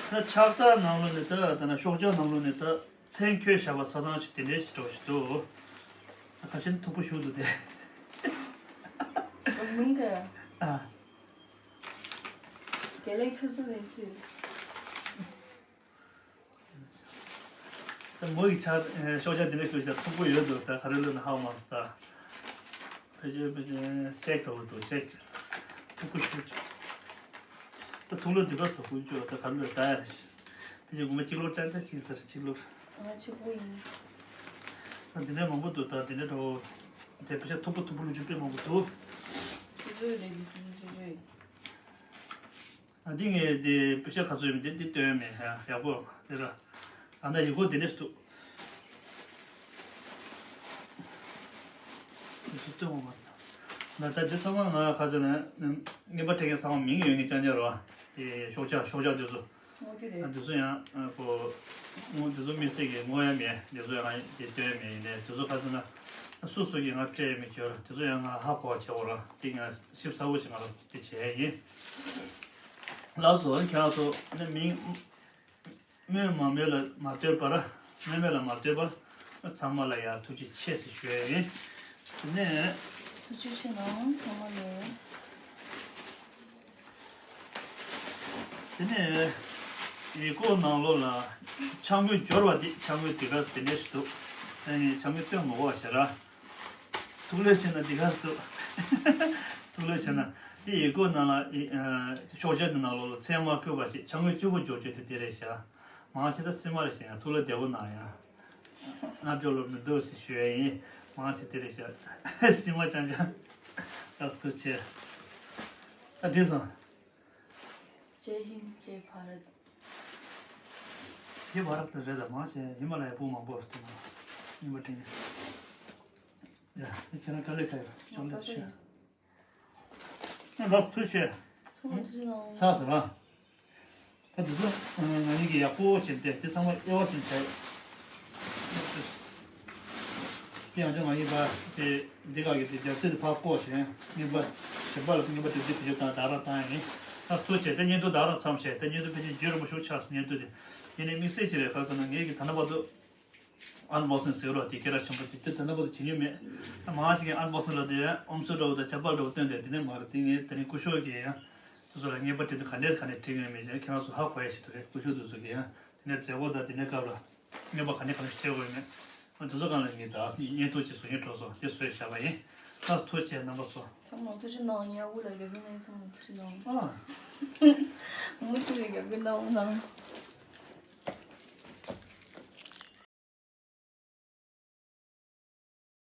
ད་ཕྱག་རྟགས་ནང་ལོགས་ནས་ད། ད་ན་ཤོག་བྱང་ནང་ལོགས་ནས་ད་མཚན་བཀོད་བཞག་པ་ཚ་ཚང་ཞིག་དེ་འདྲ་ཞིག་འདྲ་བོ་ཞིག་འདུག་ཁ་ཤས་མཐུག་པོ་ཞིག་འདུག་སྟེ། མིང་ག་ཨ། དགེ་ལེགས་ཆུ་ཚོད་ལས་ཕུལ། ད་མོ་ཡི་ཕྱག་ཤོག་བྱང་འདི་འདྲ་ཞིག་བཞག་མཐུག་པོ་ཡོད་འདུག་ད་ག་རེ་ལབ་ན་ཧ་གོ་མ་སོང་ད། ཕལ་ཆེར་ཕལ་ཆེར་ཤེག་འདྲ་བོ་འདུག་ཤེག་མཐུག་པོ་ཞིག་ད་མཐུག་ལོ་འདི་ག་ཐོག་ཀུན་སྤྱོད་ད་ག་རེ་ལབ་ད་ཡ། ཕལ་ཆེར་ངོ་མ་གཅིག་ལོར་ཅག་ཅག་ཅིག་ཟེར་གཅིག་ལོར། ང་ཆུ་བོ་ཡིན། ད་འདི་འདྲ་མང་པོ་འདུག་ད་འདི་འདྲ་འདྲ་བོ། དེ་ཕལ་ཆེར་མཐུག་པོ་མཐུག་པོ་ལོ་རྒྱུས་དཔེ་མང་པོ་འདུག་ཆུ་ཚོད་རེད། འདི་ཆུ་ཚོད་ཆུ་ཚོད་ཡིན། ཨ། འདི་ངས་འདི་པེ་ཤ་ག་ཚོད་ཡོད་མེད་འདི་འདི་སྟོན་མེད། ཡག་པོ་རེད་ར། ཨ། ད་ཡི་གེ་འདི་འདྲས་འདུག་འདི་ཚོ་སྟོན་འོང་མ་རེད། ད་ད་འདི་ཚང་མ་ང་ག་ཚོད་ན་རྔན་པ་སྤྲད་མཁན་ཚང་མ་མིང་ཡོད་མཁན་རྐྱང་རྐྱང་རེད་བ། དེ་ཤོག་བྱང་ཤོག་བྱང་འདི་ཚོ། ཨ། འདི་ཚོ་ཡང་ཨ་ཁོ། ཨོ། འདི་ཚོ་དམིགས་བསལ་གྱི་བསྔོ་ཡ་མེད། འདི་ཚོ་ཡང་འདི་སྟོན་མེད། ཡིན་ནའི་འདི་ཚོ་ག་ཚོད་ན་སུ་སུ་གིས་ང་སྤྲད་མི་བྱོས་ར། འདི་ཚོ་ཡང་ང་ཧ་གོ་བ་བྱེད་འོ་ར། འདི་ང་ཞིབ་ཚགས་པོ་བྱེད་ང་ར་འདི་བྱས་ཡིན། ལགས་སོ། ཁྱེད་རང་ཚོ་ནི་མིང་སྨོས་མ་སྨོས་ལ་མ་ལྟོས་པར། སྨོས་མེད་ལ་མ་ལྟོས་པར་ཚང་མ་ལ་ཡ་ཐུགས་རྗེ་ཆེ་ཟེར་ཞུ་ཡ་ཡིན། དེ་ནས། ཐུགས་རྗེ་ཆེ་གནང་། ཚང་མ་ལ། དེ་ནས་ཡིག་སྐོགས་ནང་ལོགས་ལ་ཕྱག་དངུལ་འབྱོར་བ་འདི། ཕྱག་དངུལ་འདི་ག་དེ་འདྲ་ཞིག་འདུག་ཨ་ནི་ཕྱག་དངུལ་སྟོན་མི་དགོས་པ་ཞེ་དྲག་ཐུགས་ལས་ཆེ་ན་འདི་ག་ཐུག་ཐུགས་ལས་ཆེ་ན། དེ་ཡི་གོ་ནང་ལ་ཨི་ཨ་ཤོག་བྱང་དེ་ནང་ལོགས་ལ་མཚན་མ་བཀོད་པ་ཞིག་ཆ་ངོས་བཅུ་པོ་འཇོག་བྱེད་དེ་དེ་རེད་ཤག་མང་ཆེ་ད་སི་མ་རེད་ཤག་ཐུགས་ལ་བདེ་པོ་གནང་ཡ། ང་འཇོག་ལོ་མི་འདུག་ཟེར་ཞུ་ཡ་ཡིན། མང་ཆེ་དེ་རེད་ཤག་སི་མ་ཅང་ཅང་། ད་ཐུགས་ཆེ། ད་འགྲིག་སོང་། ཇེ་ཧིན་ཇེ་བྷ་རད། ཇེ་བྷ་རད་ལ་རེད་ད་མང་ཆེ་ཧི་མ་ལ་ཡ་སྤུ་མང་པོ་རེད་དེ་ན། ཧི་མ་ཏྲིང་། ཡ་ཁྱེད་རང་དཀའ་ལས་ཁག་ཡོད་ཅོང་ལེ་ཤ། ལགས་ཐུགས་ཆེ། ཚང་མ་ཚུར་ལ་ཚར་ཟེར་བ། ད་དེ་ཚོ་ང་གཉིས་ཀྱིས་ཡག་པོ་བྱས་ཏེ་དེ་ཚང་མ་དབྱེ་བ་ཕྱེ་བྱས། དེ་ཡང་ཅིག་ང་གཉིས་པ་དེ་འདི་ག་གི་དེ་རྒྱབ་རྩེ་དེ་ཕར་བཀོག་བྱས་རྔན་པ་བྱེད་པ་ལ་རྔན་པ་དེ་དེ་བེད་སྤྱོད་བཏང་བདག་རག་བཏང་ཡ་ཡིན། ད་ཚུར་བྱས་ཏེ་བརྙན་ཐུང་བདག་རག་མཚམས་བྱས་ཏེ་བརྙན་ཐུང་ཕལ་ཆེར་རྒྱུན་རིང་པོ་ཞིག་ཆགས་སོང་བརྙན་ཐུང་དེ། ཡིན་ནའི་དམིགས་བསལ་གྱི་རེད་ག་རེ་ཟེར་ན་ངས་ཀྱི་ད་ལྟ་བར་དུ། ཨན་བོག་སིང་ཟེར་རོ་དེ་སྐད་གྲགས་ཆེན་པོ་ཅིག་དེ་ད་ལྟ་བར་དུ་བྱེད་མྱོང་མེད། ད་མང་ཆེ་གིས་ཨན་བོག་སིང་ལ་དེ་ཨོམ་སྲུ་འདྲ་བོ་དང་ཇ་པར་འདྲ་བོ་སྟོན་དེ་དེ་ནས་མ་རེད་དེ་ངས་དེ་ནས་སྐུ་ཞབས་ཀྱིས་ཡང་། དེ་ཚོ་ལ་རྔན་པ་སྤྲད་དུས་ག་འདྲས་ག་ནས་སྤྲད་ཀྱི་ཡོད་མེད་ཀྱང་ཁྱེད་རང་ཚོ་ཧ་གོ་ཡ་ཞིག་འདུག་རེད་སྐུ་ཞབས་དེ་ཚོ་གིས་ཡང་དེ་ནས་མཛད་སྒོ་དང་དེ་ནས་སྐབས་ལ་རྔན་པ་ག་ནས་ག་ནས་སྤྲད་དགོས་ཡོད་མེད། ཨ་དེ་ཚོ་སྒང་ལ་ངས་ད་བརྙན་ཐུང་ཅིག་བཟོ་སྙིང་བྲོ་སོང་དེ་བཟོས་བཞག་པ་ཡིན། ད་ཐུགས་རྗེ་ཆེ་རྣམ་པ་ཚོ། ཚང་མ་ཐུགས་རྗེ་གནང་ཉལ་དབུ་ལ་རྒྱབ་ཀྱི་གནང་ཚང་མ་ཐུགས་རྗེ་གནང་། ཨ། མུ་མཐུད་ནས་རྒྱབ་ཀྱི་གནང་གནང་།